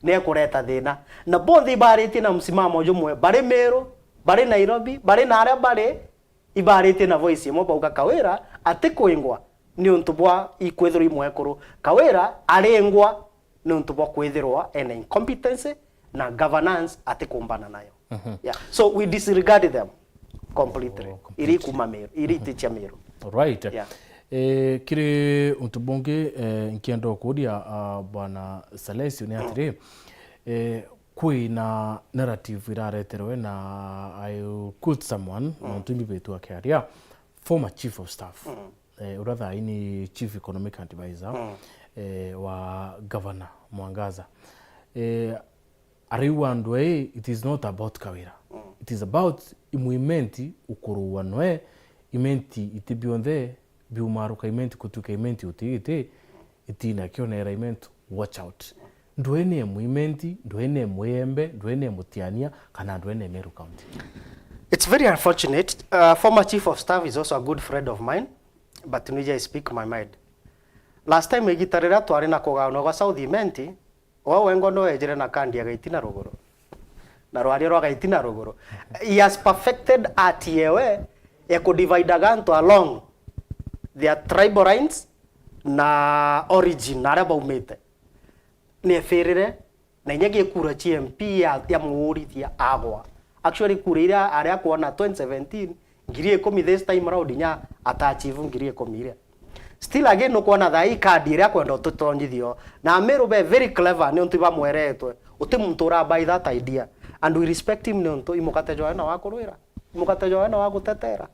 Ni ekureta thina. Na bonthe ibaritie na msimamo jumwe, bari Meru, bari Nairobi, bari na aria bari, ibaritie na voice imwe bauga Kawira atikwingwa niuntu bwa ikwithirwa imwekuru. Kawira aringwa niuntu bwa kwithirwa ena incompetency na governance atikumbana nayo. Yeah. So we disregard them completely. Oh, completely. Iri kuma Meru, iri iti cia Meru. Right. Yeah. Eh, kiri untu bungi, eh, nkienda ukuria, ah, Bwana Salesio ni atiri, eh, kwi na narrative irareterwe na I will quote someone, nontu imbi bitu akiaria, former chief of staff, eh, uria thaa ii ni chief economic advisor, eh, wa Governor Mwangaza. Eh, Ariu andu ei, it is not about Kawira. It is about imwimenti ukuruwa nwe, imenti iti bionthe biumaruka imenti kutuika imenti utigiti, itina kionera imenti, watch out. Ndwe ni mwimenti, ndwe ni mwiembe, ndwe ni mutiania, kana ndwe ni Meru County. It's very unfortunate. Uh, former chief of staff is also a good friend of mine, but nija I speak my mind. Last time igita riria twari na kugaanwa gwa South Imenti, we wengwa no ejire na kandi ya Gaitina Ruguru. Na rwaria rwa Gaitina Ruguru. He has perfected art yewe ya kudividaga antu along their tribal lines na origin, na aria baumite. Ni efirire, na inya gikura cia M P ya, ya muurithia agwa. Actually, kura iria aria akwona twenty seventeen, ngiri ikumi, this time round inya ataachieve ngiri ikumi iria. Still again, nukwona thaa ii card iria akwenda ututonyithio. Na Amiru be very clever, niuntu ibamweretwe. Uti muntu ura buy that idea. And we respect him niuntu i mukate jwawe na wakurwira. I mukate jwawe na wagutetera.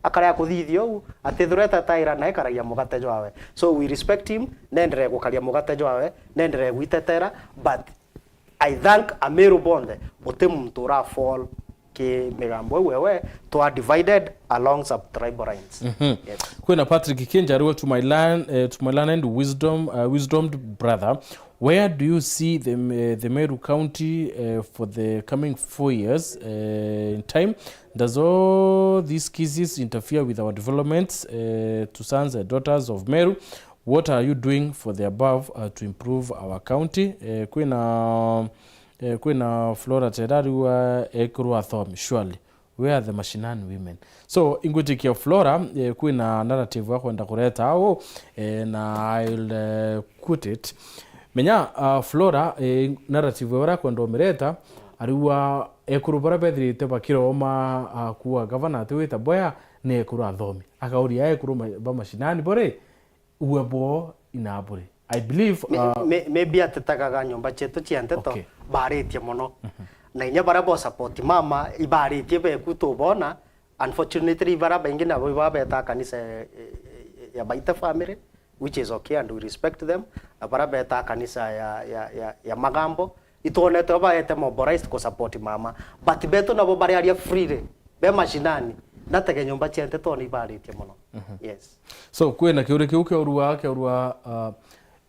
Akarea kuthithia uu, atithirwa etetaira na ekaragia mugate jwawe. So we respect him, nenderee gukaria mugate jwawe, nenderee gwitetera, but I thank Amiru bonthe, uti muntu ura fall ki migambo iu ewe, twa divided along sub-tribal lines. Mhm. Yes. Kwina Patrick Kinja ariwe, to my learn, eh, to my learned wisdom, uh, wisdomed brother, where do you see the, eh, the Meru County, eh, for the coming four years, eh, in time? Does all these cases interfere with our developments, eh, to sons and daughters of Meru? What are you doing for the above, uh, to improve our county? Eh, kwina, eh, kwina Flora Chera ariwa, eh, ekuru athomi, surely. Where are the mashinani women? So, ingwitikia Flora, eh, kwina narrative akwenda kureta au, eh, na I'll, eh, quote it. Menya, uh, Flora, eh, narrative ura akwenda umireta, ariwa ekuru bara bethirite bakiroma, uh, kuwa gavana ati wita boya ni ekuru athomi. Akauria ekuru ma-, ba mashinani bore, uwe bwoo inaburi. I believe, May-, uh, may-, maybe atetagaga nyomba cietu cia nteto, okay, baritie mono. Mhm. Na inya baria bo support mama, ibaritie beku tubona. Unfortunately, baria baingi nabo iba beta kanisa ya, ya, ya Baite family, which is okay and we respect them. Na baria beta kanisa ya, ya, ya, ya Magambo, itwonete baete mobilized ku support mama. But betu nabo bariaria freely, be mashinani, natege nyomba cia nteto ni ibaritie mono. Mhm. Yes. So, kwina kiuri kiu kiaurua, kiaurua, uh,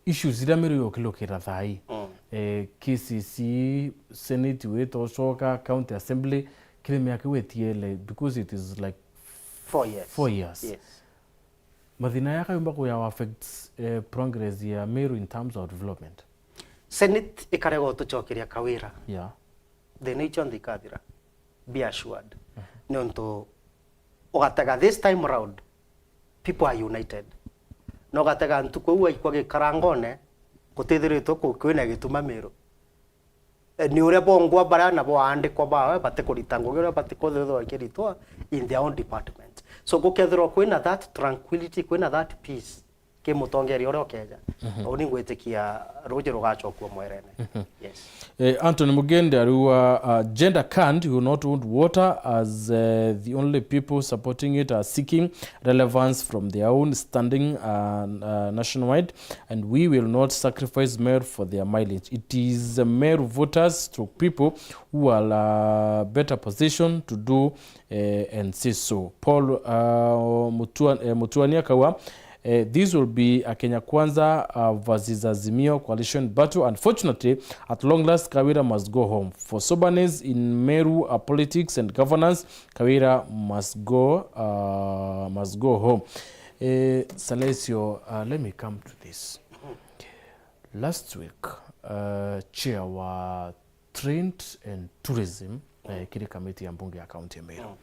issues iria Meru yukilukira thaa ii. Mm. Eh, K C C, Senate wita ucoka, County Assembly, kiri miaka iu itiele, because it is like four years. Four years. Yes. Mathina aya kayumba kuya affect, eh, progress ya Meru in terms of development? Senate ikarega utucokeria Kawira. Yeah. Thina iu cionthe ikathira. Be assured. Mhm. Niuntu ugatega this time round, people are united. Na ugatega ntuku iu aikwa gikarangone, gutithiritwe ku-, kwina gituma Meru. Eh, ni uria bongwa baria nabo aandikwa bawe batikurita ngugi uria batikuthithwa ikiritwa in their own department. So gukethirwa kwina that tranquility, kwina that peace, ki mutongeria uria ukeja, mhm, au ningwitikia ruuji rugacokua mwerene. Mhm. Yes. Eh, Anthony Mugende ariuga, uh, gender can't, you will not hold water as, uh, the only people supporting it are seeking relevance from their own standing, uh, uh, nationwide, and we will not sacrifice Meru for their mileage. It is, uh, Meru voters to people who are, uh, better positioned to do, uh, and say so. Paul, uh, Mutua-, uh, Mutuani akauga, Eh, this will be a Kenya Kwanza, uh, versus Azimio coalition battle. Unfortunately, at long last, Kawira must go home. For soberness in Meru, uh, politics and governance, Kawira must go, uh, must go home. Eh, Salesio, uh, let me come to this. Last week, uh, chair wa Trade and Tourism, eh, kiri kamiti ya mbunge ya kaunti ya Meru. Mm.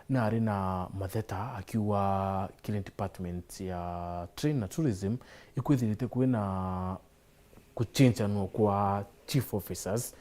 Na ari na matheta akiuga kiri department ya trade na tourism ikwithirite kwina kuchinjanwa kwa chief officers,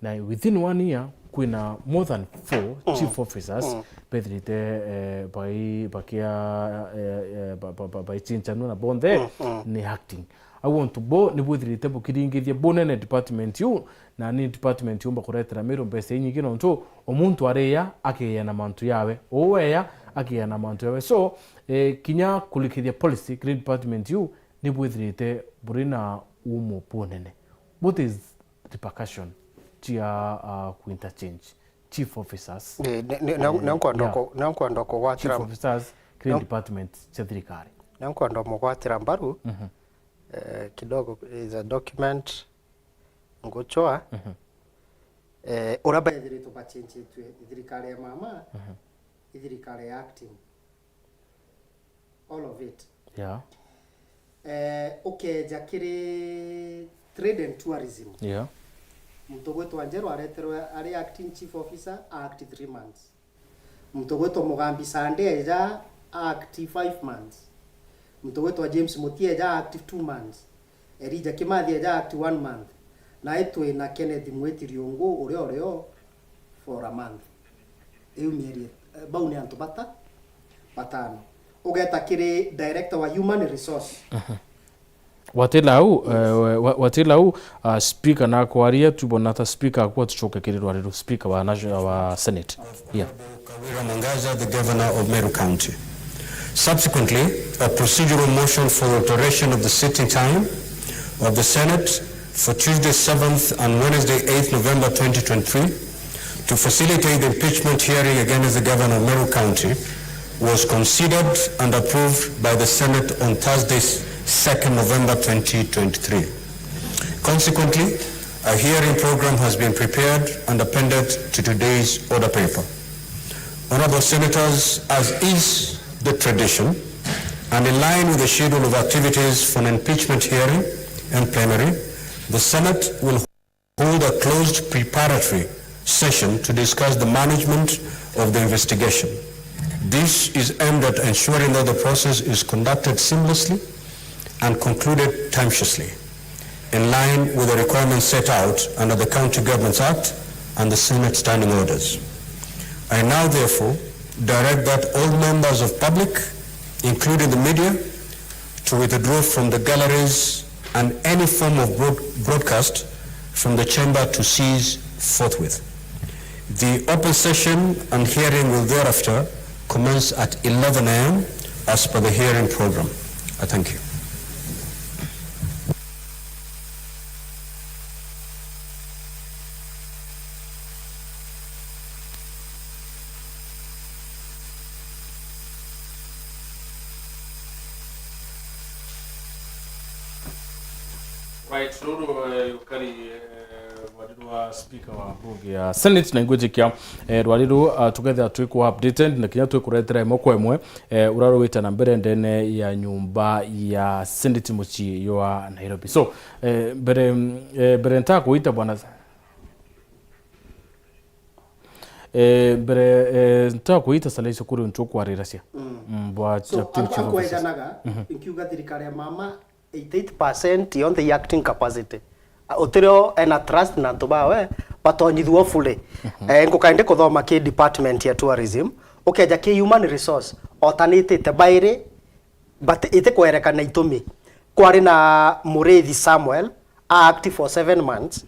na within one year kwina more than four, mm, chief officers, mm, bethirite, eh, bai-, bakia, eh, eh, ba-, ba-, ba-, baichinjanwa na bonthe, mm, mm, ni acting. Au untu bo ni bwithirite bukiringithia bunene department iu, na ni department yumba kuretera Meru mbeca inyingi, nontu o muntu aria akigia na mantu yawe, uu weya akigia na mantu yawe. So, eh, kinya kurikithia policy kiri department iu ni bwithirite buri na umo bunene. What is repercussion cia, uh, ku interchange chief officers? Eh, ne-, ne-, ne-, eh, ne nkwenda, yeah, ku-, ne nkwenda kugwatira, chief officers kiri, ne-, department cia thirikari. Ne nkwenda mugwatira mbaru, mhm, eh, kidogo is a document nguchwa, mhm, eh, uria bethiritwe bachenjitue i thirikari ya mama, mhm, i thirikari ya acting. All of it. Yeah. Eh, ukeja kiri trade and tourism. Yeah. Muntu gwitwa Njeru areterwe ari acting chief officer, a act three months. Muntu gwitwa Mugambi Sande eja act five months. Muntu gwitwa James Mutie eja act two months. Elijah Kimathi eja act one month. Nae twina Kenneth Mwiti Riungu uria urio for a month. Iu mieri, eh, bau ni antu bata-, batano. ugeta kiri director wa human resource. Watila u, eh, wa- watila u, uh, speaker nakwaria, tubona ta speaker akwa tucoke kiri rwari ru speaker wa national, wa senate. Yeah. Kawira Mwangaza, the governor of Meru County. Subsequently, a procedural motion for alteration of the sitting time of the Senate for Tuesday seventh and Wednesday eighth November twenty twenty-three to facilitate the impeachment hearing against the governor of Meru County was considered and approved by the Senate on Thursday, second November twenty twenty-three. Consequently, a hearing program has been prepared and appended to today's order paper. Honorable Senators, as is the tradition, and in line with the schedule of activities for an impeachment hearing and plenary, the Senate will hold a closed preparatory session to discuss the management of the investigation. This is aimed at ensuring that the process is conducted seamlessly and concluded timepiously, in line with the requirements set out under the County Governments Act and the Senate Standing Orders. I now, therefore, direct that all members of public, including the media, to withdraw from the galleries and any form of broad- broadcast from the chamber to cease forthwith. The open session and hearing will thereafter commence at eleven a m as per the hearing program. I thank you. Right, ruru, eh, rukari, eh, rwari rwa speaker wa bunge ya Senate, na ingwijikia, eh, rwari ru, ah, tukethira twi ku updated na kinya twi kuretera imwe kwa imwe, eh, uria rugite na mbere ndene ya nyumba ya Senate mucii jwa Nairobi. So, eh, mbere, mm, eh, mbere ntakwita bwana, eh, mbere, eh, ntakwita Salesio kuri untu ukwariracia. Mm. Mm, bwa So, acting chief officers. Nkiuga thirikari ya mama eighty-eight percent yonthe i acting capacity. A, utirio ena trust na antu bawe, batonyithua fully. Mhm. Eh, ngukaende kuthoma ki department ya tourism, ukeja ki human resource, otanitite bairi, but itikwerekana itumi. Kwari na Muriithi Samuel, a act for seven months,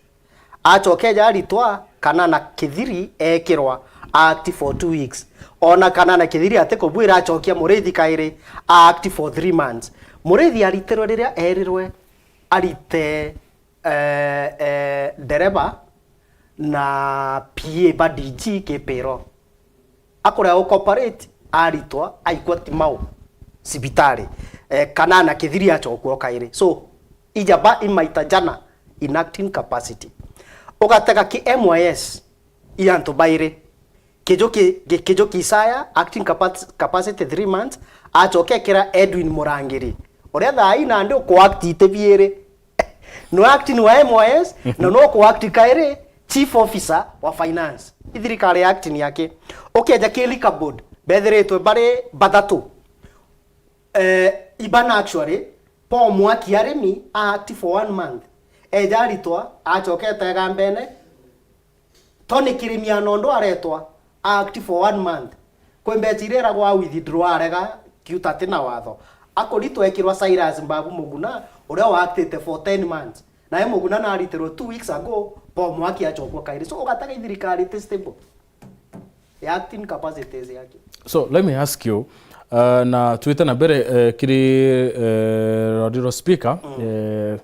acoka eja aritwa, Kanana Kithiri ekirwa, a act for two weeks. Ona Kanana Kithiri atikubwira, acokia Muriithi kairi, a act for three months. Muriithi aritirwe riria erirwe arite, eh, eh, ndereba na P A ba D G ki payroll. Akurega gucooperate, aritwa, aikwa Timau cibitari, eh, Kanana Kithiri acokua o kairi. So, ija ba imaita jana in acting capacity. Ugatega ki M Y S i antu bairi. Kijuki, ki-, Kijuki Isaya, acting capac-, capacity three months, acoka ekira Edwin Murangiri. Uria thaa ii nandi uku act iti biiri. No acting wa M Y S, na no ku act kairi chief officer wa finance. I thirikari ya acting yake. Ukeja ki liquor board, bethiritwe bari bathatu. Eh, ibana actually, Paul Mwaki Arimi a act for one month. Eja aritwa, acoka etega mbene, Tony Kirimiano ndo aretwa, a act for one month. Kwi mbecha iria iragwa a withdraw arega, kiuta ati na watho. Akuritwa ekirwa Cyrus Mbabu Muguna, uria wa actite for ten months. Nae Muguna naritirwe two weeks ago, Paul Mwaki acokua kairi. So, ugatega i thirikari iti stable. Ya acting capacities yake. So, let me ask you, uh, na twite na mbere, uh, kiri, uh, rwari rwa speaker, mm, uh,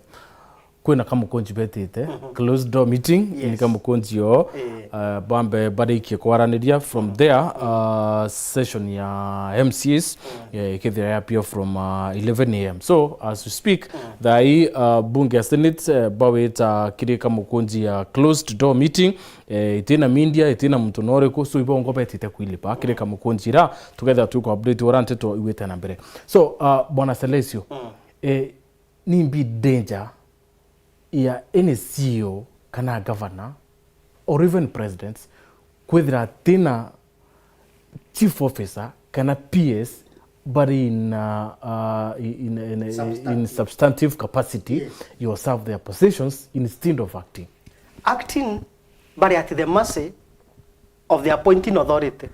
kwina kamukunji betite, mhm, closed door meeting, yes, ni kamukunji o, eh, uh, bambe barikie kwaraniria from, mm, there, mm, uh, session ya M C As, mm, eh, ikithira yapio from, uh, eleven a m. So, as we speak, mm, thaa ii, uh, bunge ya Senate, eh, bawita kiri kamukunji ya closed door meeting, eh, itina media, itina muntu noriku, so ibo ngo betite kwilipa, kiri, mm, kamukunji ra, tukethira twiku update ura nteto igwite na mbere. So, uh, Bwana Celesio, mm, eh, nimbi danger ya any C E O kana governor or even presidents kwithira atina chief officer kana P S bari in, uh, uh, in, in, in, in substantive capacity, yes, you serve their positions instead of acting. Acting bari at the mercy of the appointing authority.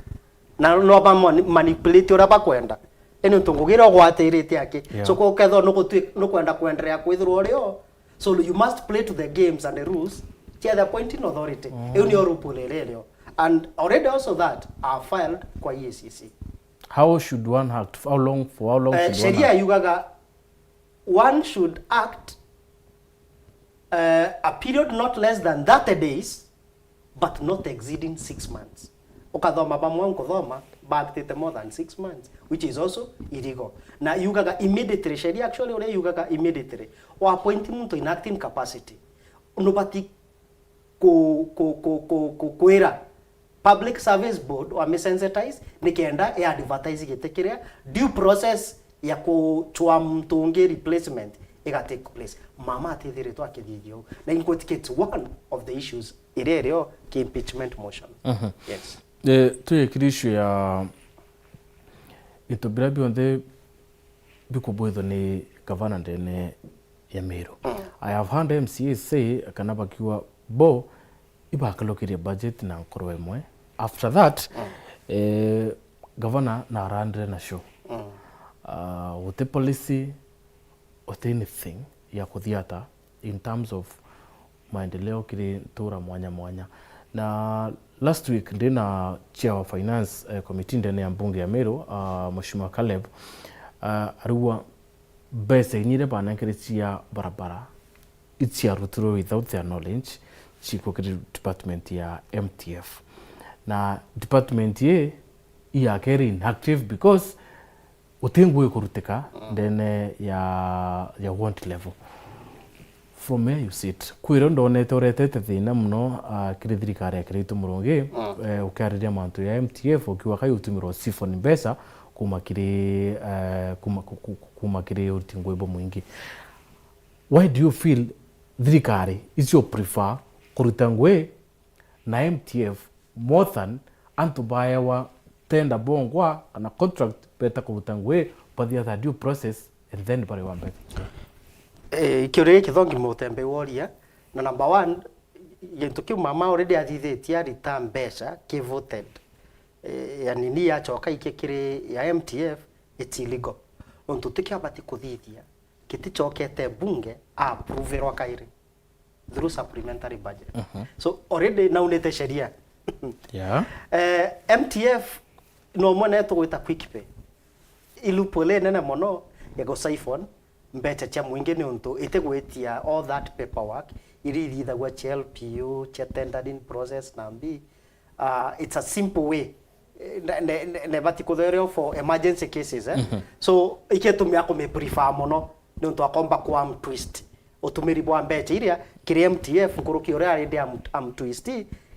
Na no ba mani-, manipulate uria bakwenda. Ino ntu ngugira ugwatirite aki. Yeah. So, kwa ukethwa nugutwi-, nukwenda kwenderea kwithirwa urio. So, you must play to the games and the rules cia the appointing authority. Mm. Iu niyo loophole iria irio. And already also that are filed kwa E A C C. How should one act? How long, for how long Eh, should one sheria act? Yugaga one should act, eh, a period not less than thirty days, but not exceeding six months. Ukathoma bamwe nkuthoma, baactite more than six months, which is also illegal. Na yugaga immediately, sheria actually uria yugaga immediately, wa appoint muntu in acting capacity, nubati ku, ku, ku, ku, ku, kwira Public Service Board wa misensitize, nikenda i advertise giti kiria due process ya kuchwa muntu ungi replacement iga take place. Mama atithiritwe akithithia uu. Na ingwitikia it's one of the issues iria irio ki impeachment motion. Mhm. Yes. Eh, twikiri issue ya into biria bionthe bikubwithwa ni gavana ndene ya Meru. Mm. I have heard M C As say kana bakiuga bo ibakalukirie budget na nkoro imwe. After that, mm, eh, gavana narandire na show. Mm. Ah, guti policy, guti anything ya kuthiata in terms of maendeleo kiri ntura mwanya mwanya. Na last week ndi na chair wa finance, eh, committee ndene ya mbunge ya Meru, ah, Mheshimiwa Caleb, ah, arigwa mbeca inya iria banenkeretie cia barabara, iciarutirwe without their knowledge, ciikwa kiri department ya M T F. Na department ii iyakere inactive because guti ngugi ikurutika, mm, ndene ya, ya want level. From where you sit, kwirio ndonete uretete thina muno, ah, kiri thirikari ya Kiraitu Murungi, mm, eh, ukiariria mantu ya M T F, ukiuga kai utumirwa siphon mbeca kuma kiri, eh, kuma, ku-, ku-, kuma kiri uruti ngugi bumwingi. Why do you feel thirikari icio prefer kuruta ngugi na M T F more than antu baewa tender bongwa kana contract beta kuruta ngugi, bathiatha due process and then bariwa mbeca? Eh, kiuria giki thongi mutembe woria, na number one, gintu kiu mama already athithitie arita mbeca ki voted. Eh, yani ni yachoka iki kiri ya M T F, it's illegal. Untu tikio abati kuthithia, kitichokete bunge a approverwa kairi through supplementary budget. Mhm. So already naunite sheria. Yeah. Eh, M T F no mwe ne tugwita quick pay. I loophole nene mono ya gu siphon mbeca cia mwingi ni untu itigwitia all that paperwork iria ithithagua cia L P O, cia tendering process na mbi. Ah, it's a simple way. Eh, ne, ne, ne, ne bati kuthereo for emergency cases, eh? Mhm. So, ikitumia kumiprefer mono, ni untu akomba ku arm twist utumiri bwa mbeca iria kiri M T F nkuruki uria arindi arm, arm twist,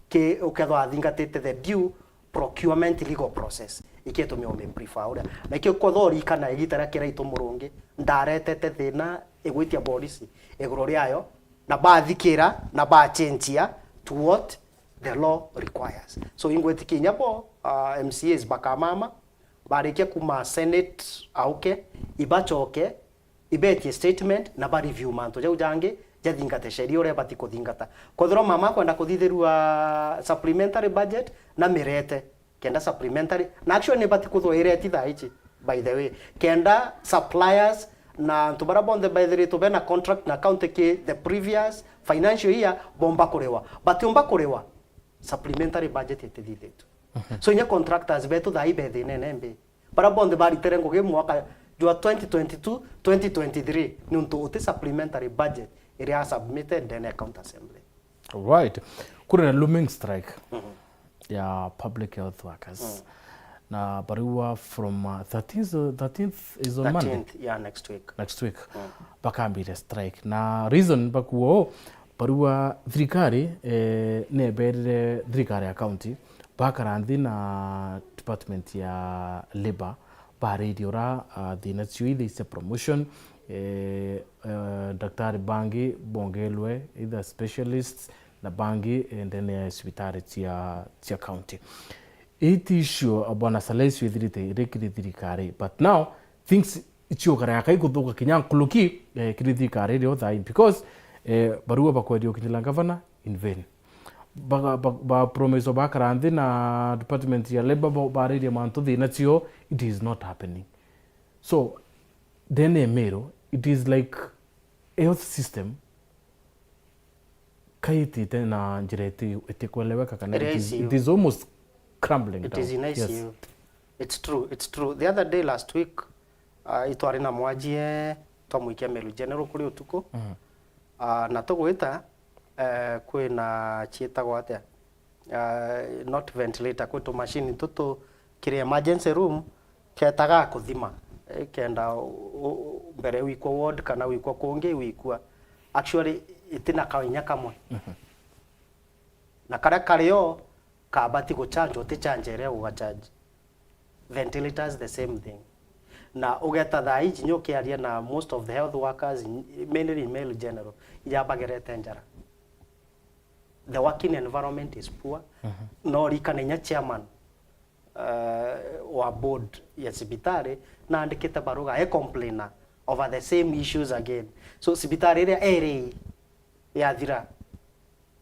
ki ukethwa athingatite the due procurement legal process. Ikitumia umiprefer uria. Na ikio kwethwa urikana igita ria Kiraitu Murungi, ndaretete thina igwitia borisi iguru riayo, na bathikira, na bachenjia to what the law requires. So, ingwitikia inya bo, uh, M C As bakamama, barikia kuma Senate auke, ibachoke, ibetie statement, na ba review mantu jau jangi, jathingate sheria uria ibati kuthingata. Kwethirwa mama akwenda kuthithirua supplementary budget, na mirete, kenda supplementary, na actually ni bati kuthwa ireti thaa ici, by the way, kenda suppliers na antu baria bonthe baithiritwe bena contract na county ki the previous financial year, bomba kuriwa. Batiumba kuriwa, supplementary budget itithithitue. Mhm. So, inya contractors betu thaa ii be thinene mbi. Baria bonthe baritire ngugi mwaka jwa twenty twenty-two, twenty twenty-three, niuntu uti supplementary budget iria submitted ndene ya county assembly. Right. Kuri na looming strike, mhm, ya public health workers. Mm. Na bariwa from, uh, thirteenth, thirteenth is on Monday. Thirteenth, yeah, next week. Next week. Mm. Bakambire strike. Na reason bakuo, bariwa thirikari, eh, neberire thirikari ya county, bakara nthi na department ya labour, baririe ura, ah, thina cio ithe cia promotion, eh, eh, daktari bangi bongelwe, either specialists, na bangi, eh, ndene ya cibitari cia, cia county. Ii ti issue, ah, Bwana Salesio, ithirite iri kiri thirikari, but now things iciukara yakai kuthuka kinya nkuruki, eh, kiri thirikari iria uthaini, because, eh, barua bakweria ukinyira gavana in vain. Ba, ba, ba promise bakara nthi na department ya labour, ba, baririe mantu thina cio, it is not happening. So, ndene ya Meru, it is like health system kaitite na njira iti-, itikweleweka kana it is, it is almost crumbling down. It is in I C U. Yes. It's true, it's true. The other day, last week, uh, itwari na mwajie twamwikia Meru General kuri utuku. Mhm. Uh, na tugwita, uh, kwina ciitagwa atia? Uh, not ventilator, kwi tumashini tutu kiri emergency room, ketaga kuthima, eh, kenda u-, u-, mbere wikwa ward kana wikwa kungi wikwa. Actually, itina kawinya kamwe. Mhm. Na karia kario kabati guchanjwa, ti chanjo iria ugachanji. Ventilators, the same thing. Na ugeta thaa iji kinya ukiaria na most of the health workers, mainly in Meru General, iria bagerete njara. The working environment is poor. Mhm. No rikana inya chairman, uh, wa board ya cibitari, naandikite baruga e complainer over the same issues again. So, cibitari iria eri yathira,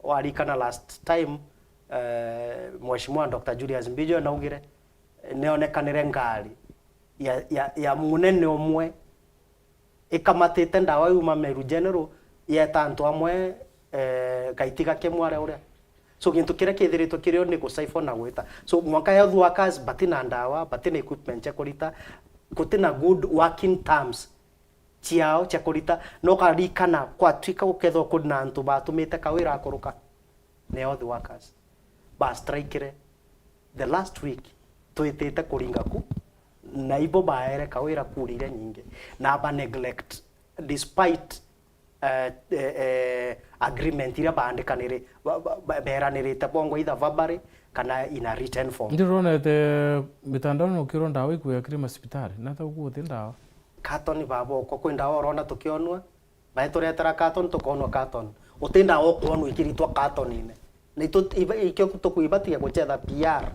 warikana last time, eh, Mheshimiwa Doctor Julius Mbijo naugire, eh, nionekanire ngari ya, ya, ya munene umwe ikamatite ndawa yuma Meru General, yeta antu amwe, eh, gaitiga kimwe aria uria. So, gintu kiria kithiritwe kirio ni gusiphon na gwita. So, mwanka health workers batina ndawa, batina equipment cia kurita, gutina good working terms ciao cia kurita. No ukarikana kwatwika gukethwa kuri na antu batumite kawira akuruka, ni health workers. Ba strikire the last week, twitite kuringa ku, na ibo baere kawira kuri iria nyingi, na ba neglect despite, eh, eh, eh, agreement iria baandikanire, ba-, ba-, ba-, beranirite bongwa either verbally kana in a written form. Ndironete mitandaoni ukirwa ndawa ikuya kiri macibitari, na ta uguo uti ndawa. Carton babokwa, kwi ndawa urona tukionua, baeturetera carton, tukonwa carton. Uti ndawa ukwonwa ikiritwa carton-ine. Na itu-, iba-, ikio tukuibatia guchetha P R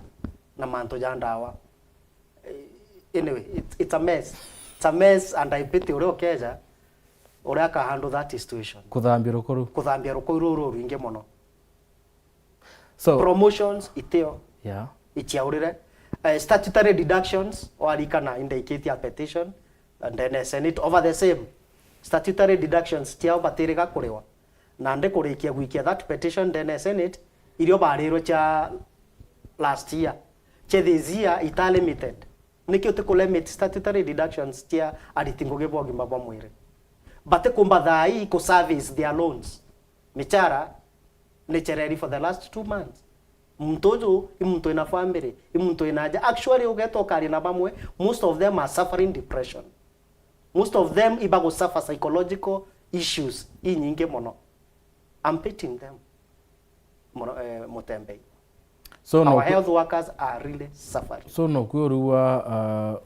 na mantu ja ndawa. Eh, anyway, it's, it's a mess. It's a mess, and I pity uria ukeja, uria aka handle that situation. Kuthambia rukuru. Kuthambia rukuru ruru rwingi muno. So, promotions itio. Yeah. Ichiaurire. Eh, statutory deductions, warikana indaikitie a petition, and then Senate over the same. Statutory deductions chiao batiriga kuriwa. Na ndi kurikia gwikia that petition, then Senate, irio barirwe cia last year, cia this year ita limited. Niki uti ku limit statutory deductions cia ariti ngugi bwa ugima bwa mwiri? Batikumba thaa ii ku service their loans. Michara ni chereri for the last two months. Muntu uju i muntu ina family, i muntu ina aja. Actually, ugeta ukaria na bamwe, most of them are suffering depression. Most of them iba gu suffer psychological issues inyingi muno. I'm pitying them. Muno, eh, Mutembei. So, our health workers are really suffering. So, no kwi uriu wa, uh,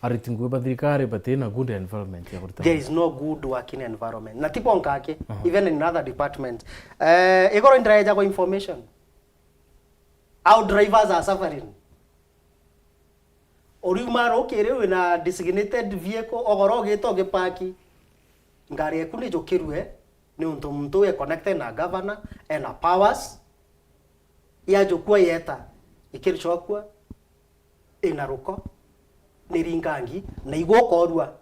ariti ngugi ba thirikari batina good environment ya kuruta wira? There is no good working environment. Na ti bonka aki, even in other departments. Eh, igoro indiraeja kwa information. Our drivers are suffering. Uriuma rukiri wina designated vehicle, ogoro ugita ugipaki. Ngari eku ni jukirue, ni untu muntu we connected na governor, ena powers. Yajukua yeta, ikiricokua, ina ruko, ni ringangi, na igwa ukorua.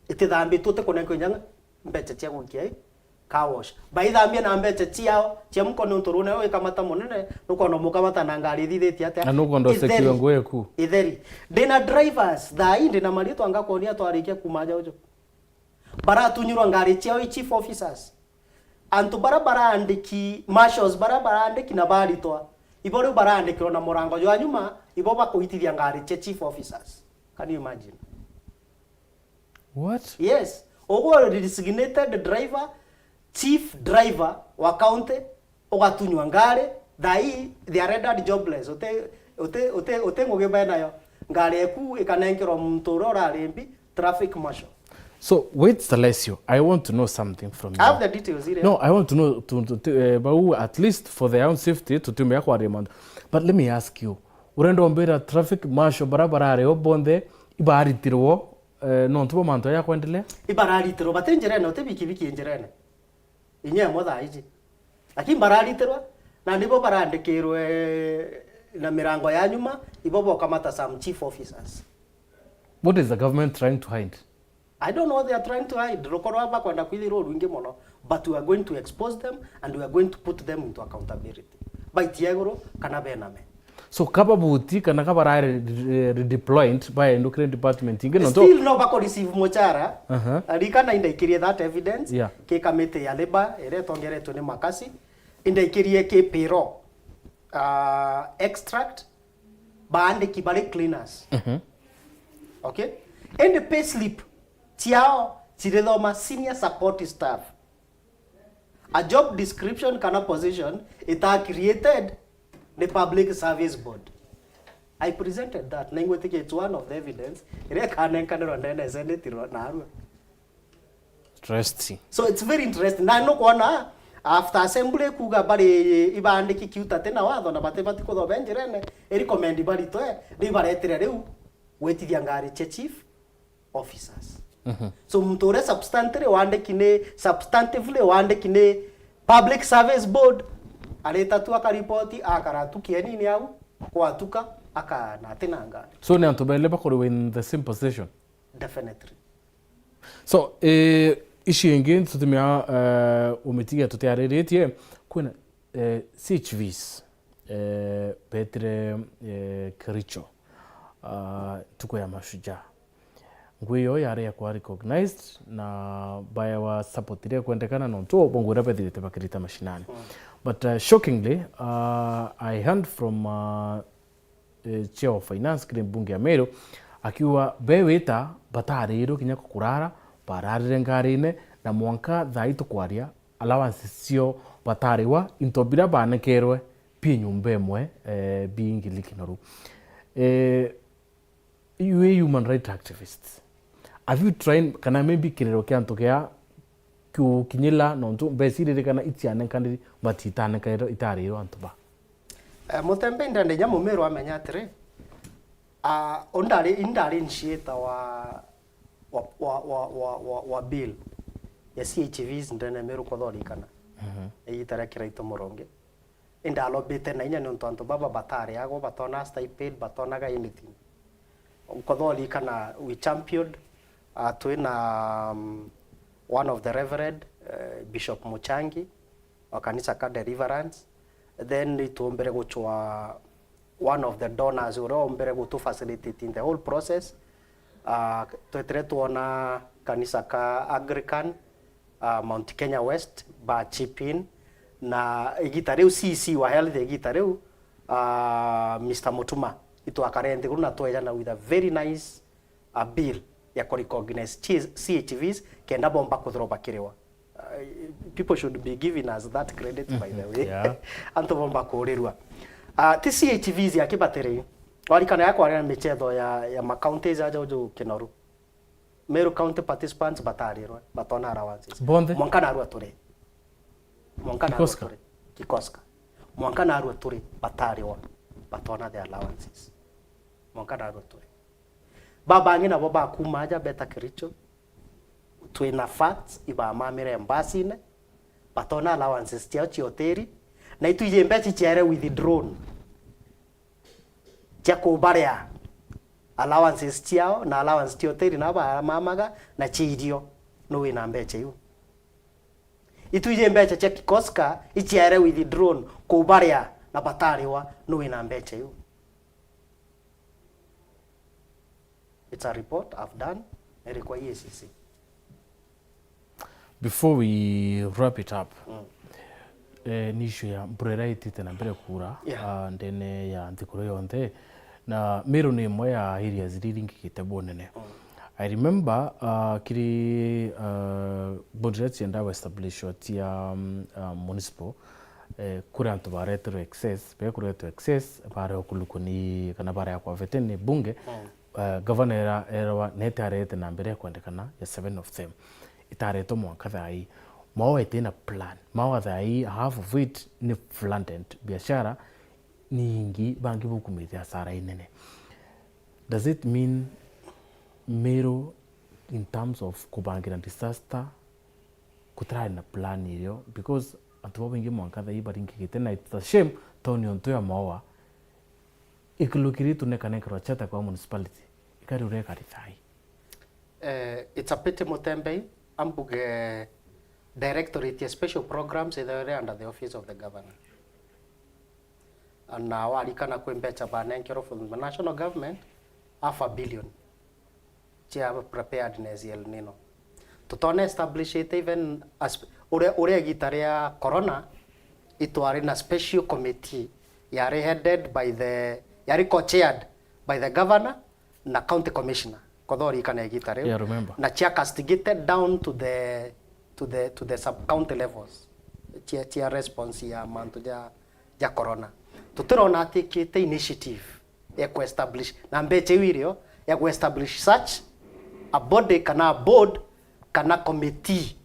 Itithambitwe, utikunenkwa inya mbeca cia gwikia i car wash. Baithambia na mbeca ciao cia muko, niuntu ruu nayo ikamata munene, nukwona umukamata na ngari ithithitie atia? Na nukwenda usekiwe nguo eku. Itheri. Ndina drivers, thaa ii ndina maritwa ngakwonia twarikia kuma aja uju. Baratunyirwa ngari ciao i chief officers. Antu bara barandiki, marshals bara barandiki na baritwa, ibo riu barandikirwa na murango jwa nyuma, ibo bakuitithia ngari cia chief officers. Can you imagine? What? Yes. Ugu designated driver, chief driver wa county, ugatunywa ngari, thaa ii they are rendered jobless. Uti, uti, uti, uti ngugi benayo. Ngari eku ikanenkerwa muntu uria urari mbi, traffic marshal. So, wait, Salesio, I want to know something from you. I have the details here. No, I want to know, to, to, to, eh, bau, at least for their own safety, tutiumia kwaria mantu. But let me ask you, urenda umbira traffic marshal bara barari o bonthe, ibaritirwo, eh, nontu bwa mantu aya kwendelea? Ibararitirwo, bati njirene, uti bikibiki njirene. Inya imwe thaa iji. Lakini bararitirwa, na nibo barandikirwe na mirango ya nyuma, ibo bokamata some chief officers. What is the government trying to hide? I don't know what they are trying to hide. Ruko rwa bakwenda kwithirwa rwingi mono, but we are going to expose them and we are going to put them into accountability. Baitia iguru kana bename. So kaba buti kana kaba ra re-, re-, redeployed baendukire department ingi nontu still no bako receive muchara. Aha. Arikana indaikirie that evidence. Yeah. Ki kamiti ya labor iria itongeretwe ni Makasi. Indaikirie ki payroll, uh, extract, baandiki bari cleaners. Mhm. Okay? Indi payslip ciao cirithoma senior support staff. A job description kana position ita created ni Public Service Board. I presented that. Na ingwitikia it's one of the evidence iria ikanenkanirwa ndene Senate ro-, narua. Interesting. So it's very interesting. Na nukwona after assembly kuga bari ibandiki kiuta tena watho na bati bati kuthobe njirene, i recommend baritwe, riu baretire riu gwitithia ngari cia chief officers. Mhm. So muntu uria substantively wandiki ni, substantively wandiki ni Public Service Board, arita tu akaripoti, akara tu kienini au, kwatuka, akana atina ngari. So ni antu bele bakoriwe in the same position? Definitely. So, eh, ici ingi tutumia, eh, umitigia tutiariritie, kwina, eh, C H Vs, eh, betire, eh, Kericho, ah, ntuku ya Mashujaa. Ngui yo yari yakwa recognized na baewa support iria ikwendekana nontu bongwira bethirite bakirita mashinani. Mm. But, uh, shockingly, uh, I heard from, uh, eh, Chair of Finance kiri mbunge ya Meru, akiuga be wita batarirwe kinya kukurara, bararire ngarine, na mwanka thaa ii tukwaria, allowances cio batariwa, into biria banekerwe bi nyumba imwe, eh, bi ngili kinoru. Eh, you a human right activist. Have you tried, kana maybe kiriro kia antu kia kiukinyila nontu mbeca iririkana itianenkaniri, but itanenkanirwe, itarirwe antu ba? Eh, Mutembe indende nya Mumiru amenya atiri, ah, undari, indari initiator wa, wa, wa, wa, wa, wa, wa bill ya C H Vs ndene Miru kuthorikana. Mhm. Igita ria Kiraitu Murungi. Indalobite na inya niuntu antu baba batariagwa, batona stipend, batonaga anything. Nkuthorikana we championed, uh, twina, um, one of the Reverend, uh, Bishop Muchangi wa kanisa ka Deliverance. Then nitumbire guchwa one of the donors uria umbire gutu facilitate in the whole process. Uh, twetire twona kanisa ka Anglican, uh, Mount Kenya West ba chip in, na igita riu C C wa health igita riu, uh, Mister Mutuma, itwakare nthiguru na twejana with a very nice, uh, bill ya ku recognize C H Vs kenda bomba kuthirwa bakiriwa. Uh, people should be giving us that credit, by the way. Yeah. Antu bomba kurirwa. Uh, ti C H Vs ya kibatiri. Warikana yakwarira michetho ya, ya ma counties aja uju kinoru. Meru County participants batarirwe, batona allowances. Bonthe? Mwanka narua turi. Mwanka narua Kikoska? Turi. Kikoska. Mwanka narua turi, batariwa, batona the allowances. Mwanka narua turi. Babangi nabo bakuma aja beta Kericho. Twina facts, ibamamire mbasine, batona allowances ciao cia hoteli, na itwiji mbeca ciaere withdrawn cia kubaria allowances ciao na allowance cia hoteli na bamamaga na cia irio. Nu wina mbeca iu? Itwiji mbeca cia Kikoska iciaere withdrawn kubaria na batariwa. Nu wina mbeca iu? It's a report I've done, iri kwa E A C C. Before we wrap it up, mm, eh, ni issue ya mbura iria itite na mbere kuura, yeah, ah, ndene ya nthiguru yonthe, na Meru ni imwe ya areas iria iringikite bunene. Mm. I remember, ah, kiri, ah, board iria ciendaga establishwa cia, mm, ah, municipal, eh, kuri antu bareterwe excess, bekuretwe excess, bareo kulukuni kana bareo kwa veteni bunge, mm, eh, governor era, erawa nete arete na mbere ya kwendekana ya seven of them. Itaretwo mwanka thaa ii. Maua itina plan. Maua thaa ii, half of it ni flooded. Biashara ni ingi, bangi bukumite hasara inene. Does it mean Meru in terms of kubangira disaster kutirari na plan irio? Because antu babaingi mwanka thaa ii baringikite, na it's a shame, town yontu ya Maua ikilukiritwe nekanenkerwa charter kwa municipality. Eri urekari thai? Eh, it's a pity Mutembei, ambuge directorate ya special programs itheo iri under the office of the governor. Na warikana kwi mbecha banenkerwo from the national government, half a billion, cia preparedness ya El Nino. Tutona establishite even as, uria, uria igita ria corona, itwari na special committee yari headed by the, yari co-chaired by the governor na county commissioner, kotho urikana igita riu. Yeah, remember. Na cia castigated down to the, to the, to the sub county levels, cia, cia response ya mantu ja, ja corona. Tutirona atikite initiative ya ku-establish, na mbecha iu irio, ya ku-establish such a body kana a board kana committee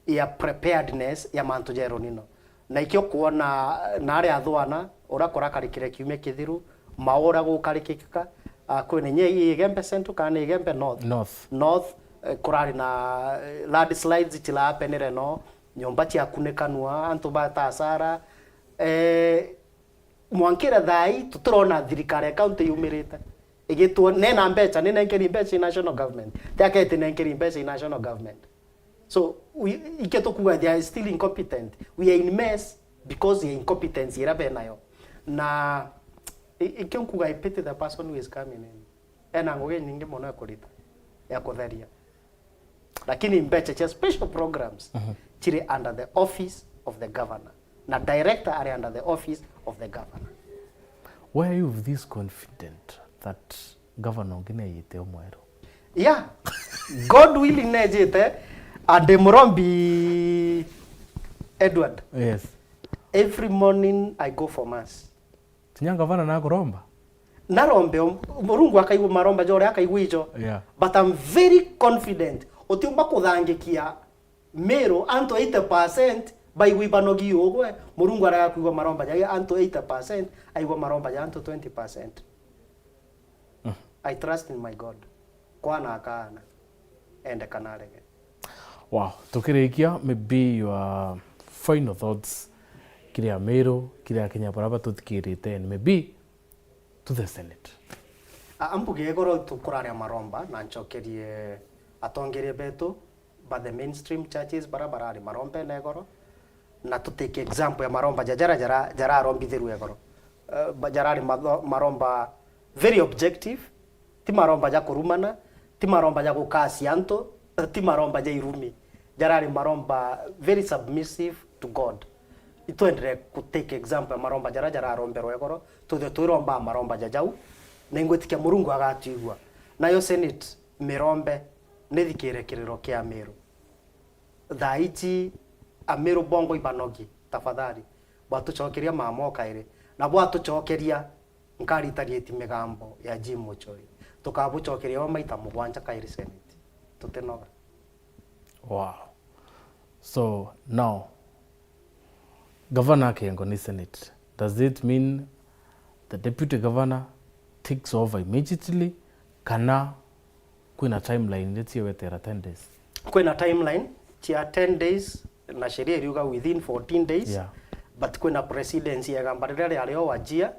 ya preparedness ya mantu ja El Nino. Na ikio kuona nari athwana uria kurakarikire kiumia kithiru, Mauu uria gukarikika, ah, kwina inya i Igembe Central kana ni Igembe North. North. North, eh, kurari na, eh, landslides cirahapenire no, nyomba ciakunikanua, antu bata hasara. Eh, mwankira thaa ii tutirona thirikari ya county yumirite igitwa nena mbecha, ni nenkeri mbecha i national government, tiaketi nenkeri mbecha i national government. So we, ikio tukuga they are still incompetent, we are in mess because ya incompetence iria benayo. Na i-, ikio nkuga, I pity the person who is coming in, ena ngugi nyingi mono ya kurita, ya kutheria. Lakini mbecha cia special programs, mhm, ciri under the office of the governor, na director ari under the office of the governor. Why are you this confident that governor ungi nejite umweru? Yeah. God willing, nejite. And Murombi Edward, Yes. Every morning I go for mass. Kinya gavana nakuromba? Narombe, o-, Murungu akaigua maromba ja uria akaigua ijo. Yeah. But I'm very confident utiumba kuthangikia Meru antu eighty percent baigua ibanogi ugwe, Murungu arega kuigua maromba ja antu eighty percent, aigua maromba ja antu twenty percent. I trust in my God. Kwana akaana, ende kana arege. Wow, tukirikia, maybe your final thoughts kiri Ameru, kiri Akenya baria batuthikirite, and maybe to the Senate. A-, ambuge igoro tukuraria maromba na nchokerie atongeria betu ba the mainstream churches bara barari marombene igoro, na tutake example ya maromba ja jara, jara, jararombithirwe igoro. Eh, ba-, jarari matho-, maromba very objective, ti maromba ja kurumana, ti maromba ja gukasia antu, ti maromba ja irumi. Jarari maromba very submissive to God. Itwendere ku take example ya maromba jara jararomberwa igoro, tuthe twiromba maromba ja jau, na ingwitikia Murungu agatwigua. Nayo Senate mirombe nithikire kiriro kia Ameru. Thaa iji Ameru bongo ibanogi, tafadhali, bwatucokeria mama o kairi, na bwatucokeria nkaritarieti migambo ya Jim Muchuri. Tukabucokeria bo maita mugwanja kairi Senate. Tutinoga. Wow. So now, Gavana akengwa ni Senate. Does it mean the deputy governor takes over immediately, kana kwina timeline iria ciewetera ten days? Kwina timeline cia ten days, na sheria iriuga within fourteen days. Yeah. But kwina presidency ya igamba riria riari o Wajir,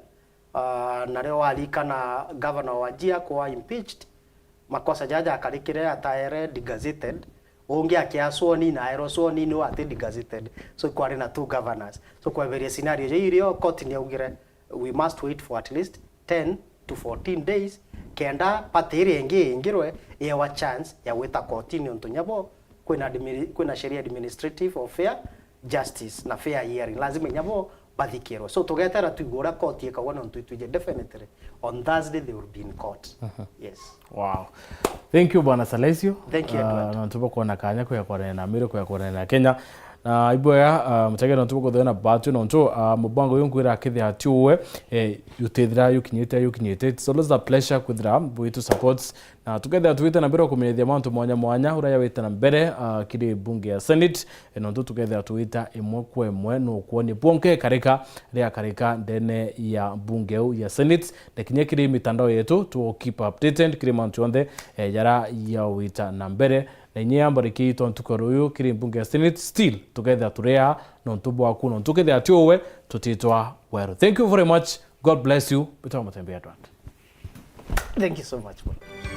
ah, na rio warikana governor wa Wajir kwa impeached, makosa jaja jakarikire ataere degazetted, ungi akia sworn in, aerwo sworn in, uu ati degazetted. So kwari na two governors. So kweberia scenario ja irio, court niaugire, we must wait for at least ten to fourteen days, kenda party iria ingi ingirwe, yewa chance ya gwita kotini, untu nyabo kwina admini-, kwina sheria administrative of fair justice na fair hearing. Lazima nyabo bathikirwe. So tugetera tuigwe uria court ikagwa, nontu itwije definitely on Thursday they will be in court. Mhm. Yes. Wow. Thank you, Bwana Salaisio. Thank you, Edward. Ah, nontu bwa kwona kanya kuya kwarana na Ameru, kuya kwarana na Kenya. Na ibwega, ah, mutegere nontu bwa kuthena batio nontu, ah, mubango uyu nkwira akithia ati uwe, eh, yutithira yukinyite, yukinyite. It's always a pleasure kwithira bwitu supports. Na tukethira twite na mbere kumenyithia mantu mwanya mwanya uria yawite na mbere, ah, kiri bunge ya Senate. E, nontu tukethira twita imwe kwa imwe, nukwonia bwonke karika ria karika ndene ya bunge u ya Senate, na kinya kiri mitandao yetu, tu keep updated kiri mantu yonthe, e, jara yawita na mbere. Na inya ya mbarikia itwa ntuku ya ruyu kiri bunge ya Senate, still tukethira turia nontu bwaku, nontu kethira ti uwe, tutitwa weru. Thank you very much. God bless you. Bitwa Mutembe Edward. Thank you so much, bwana.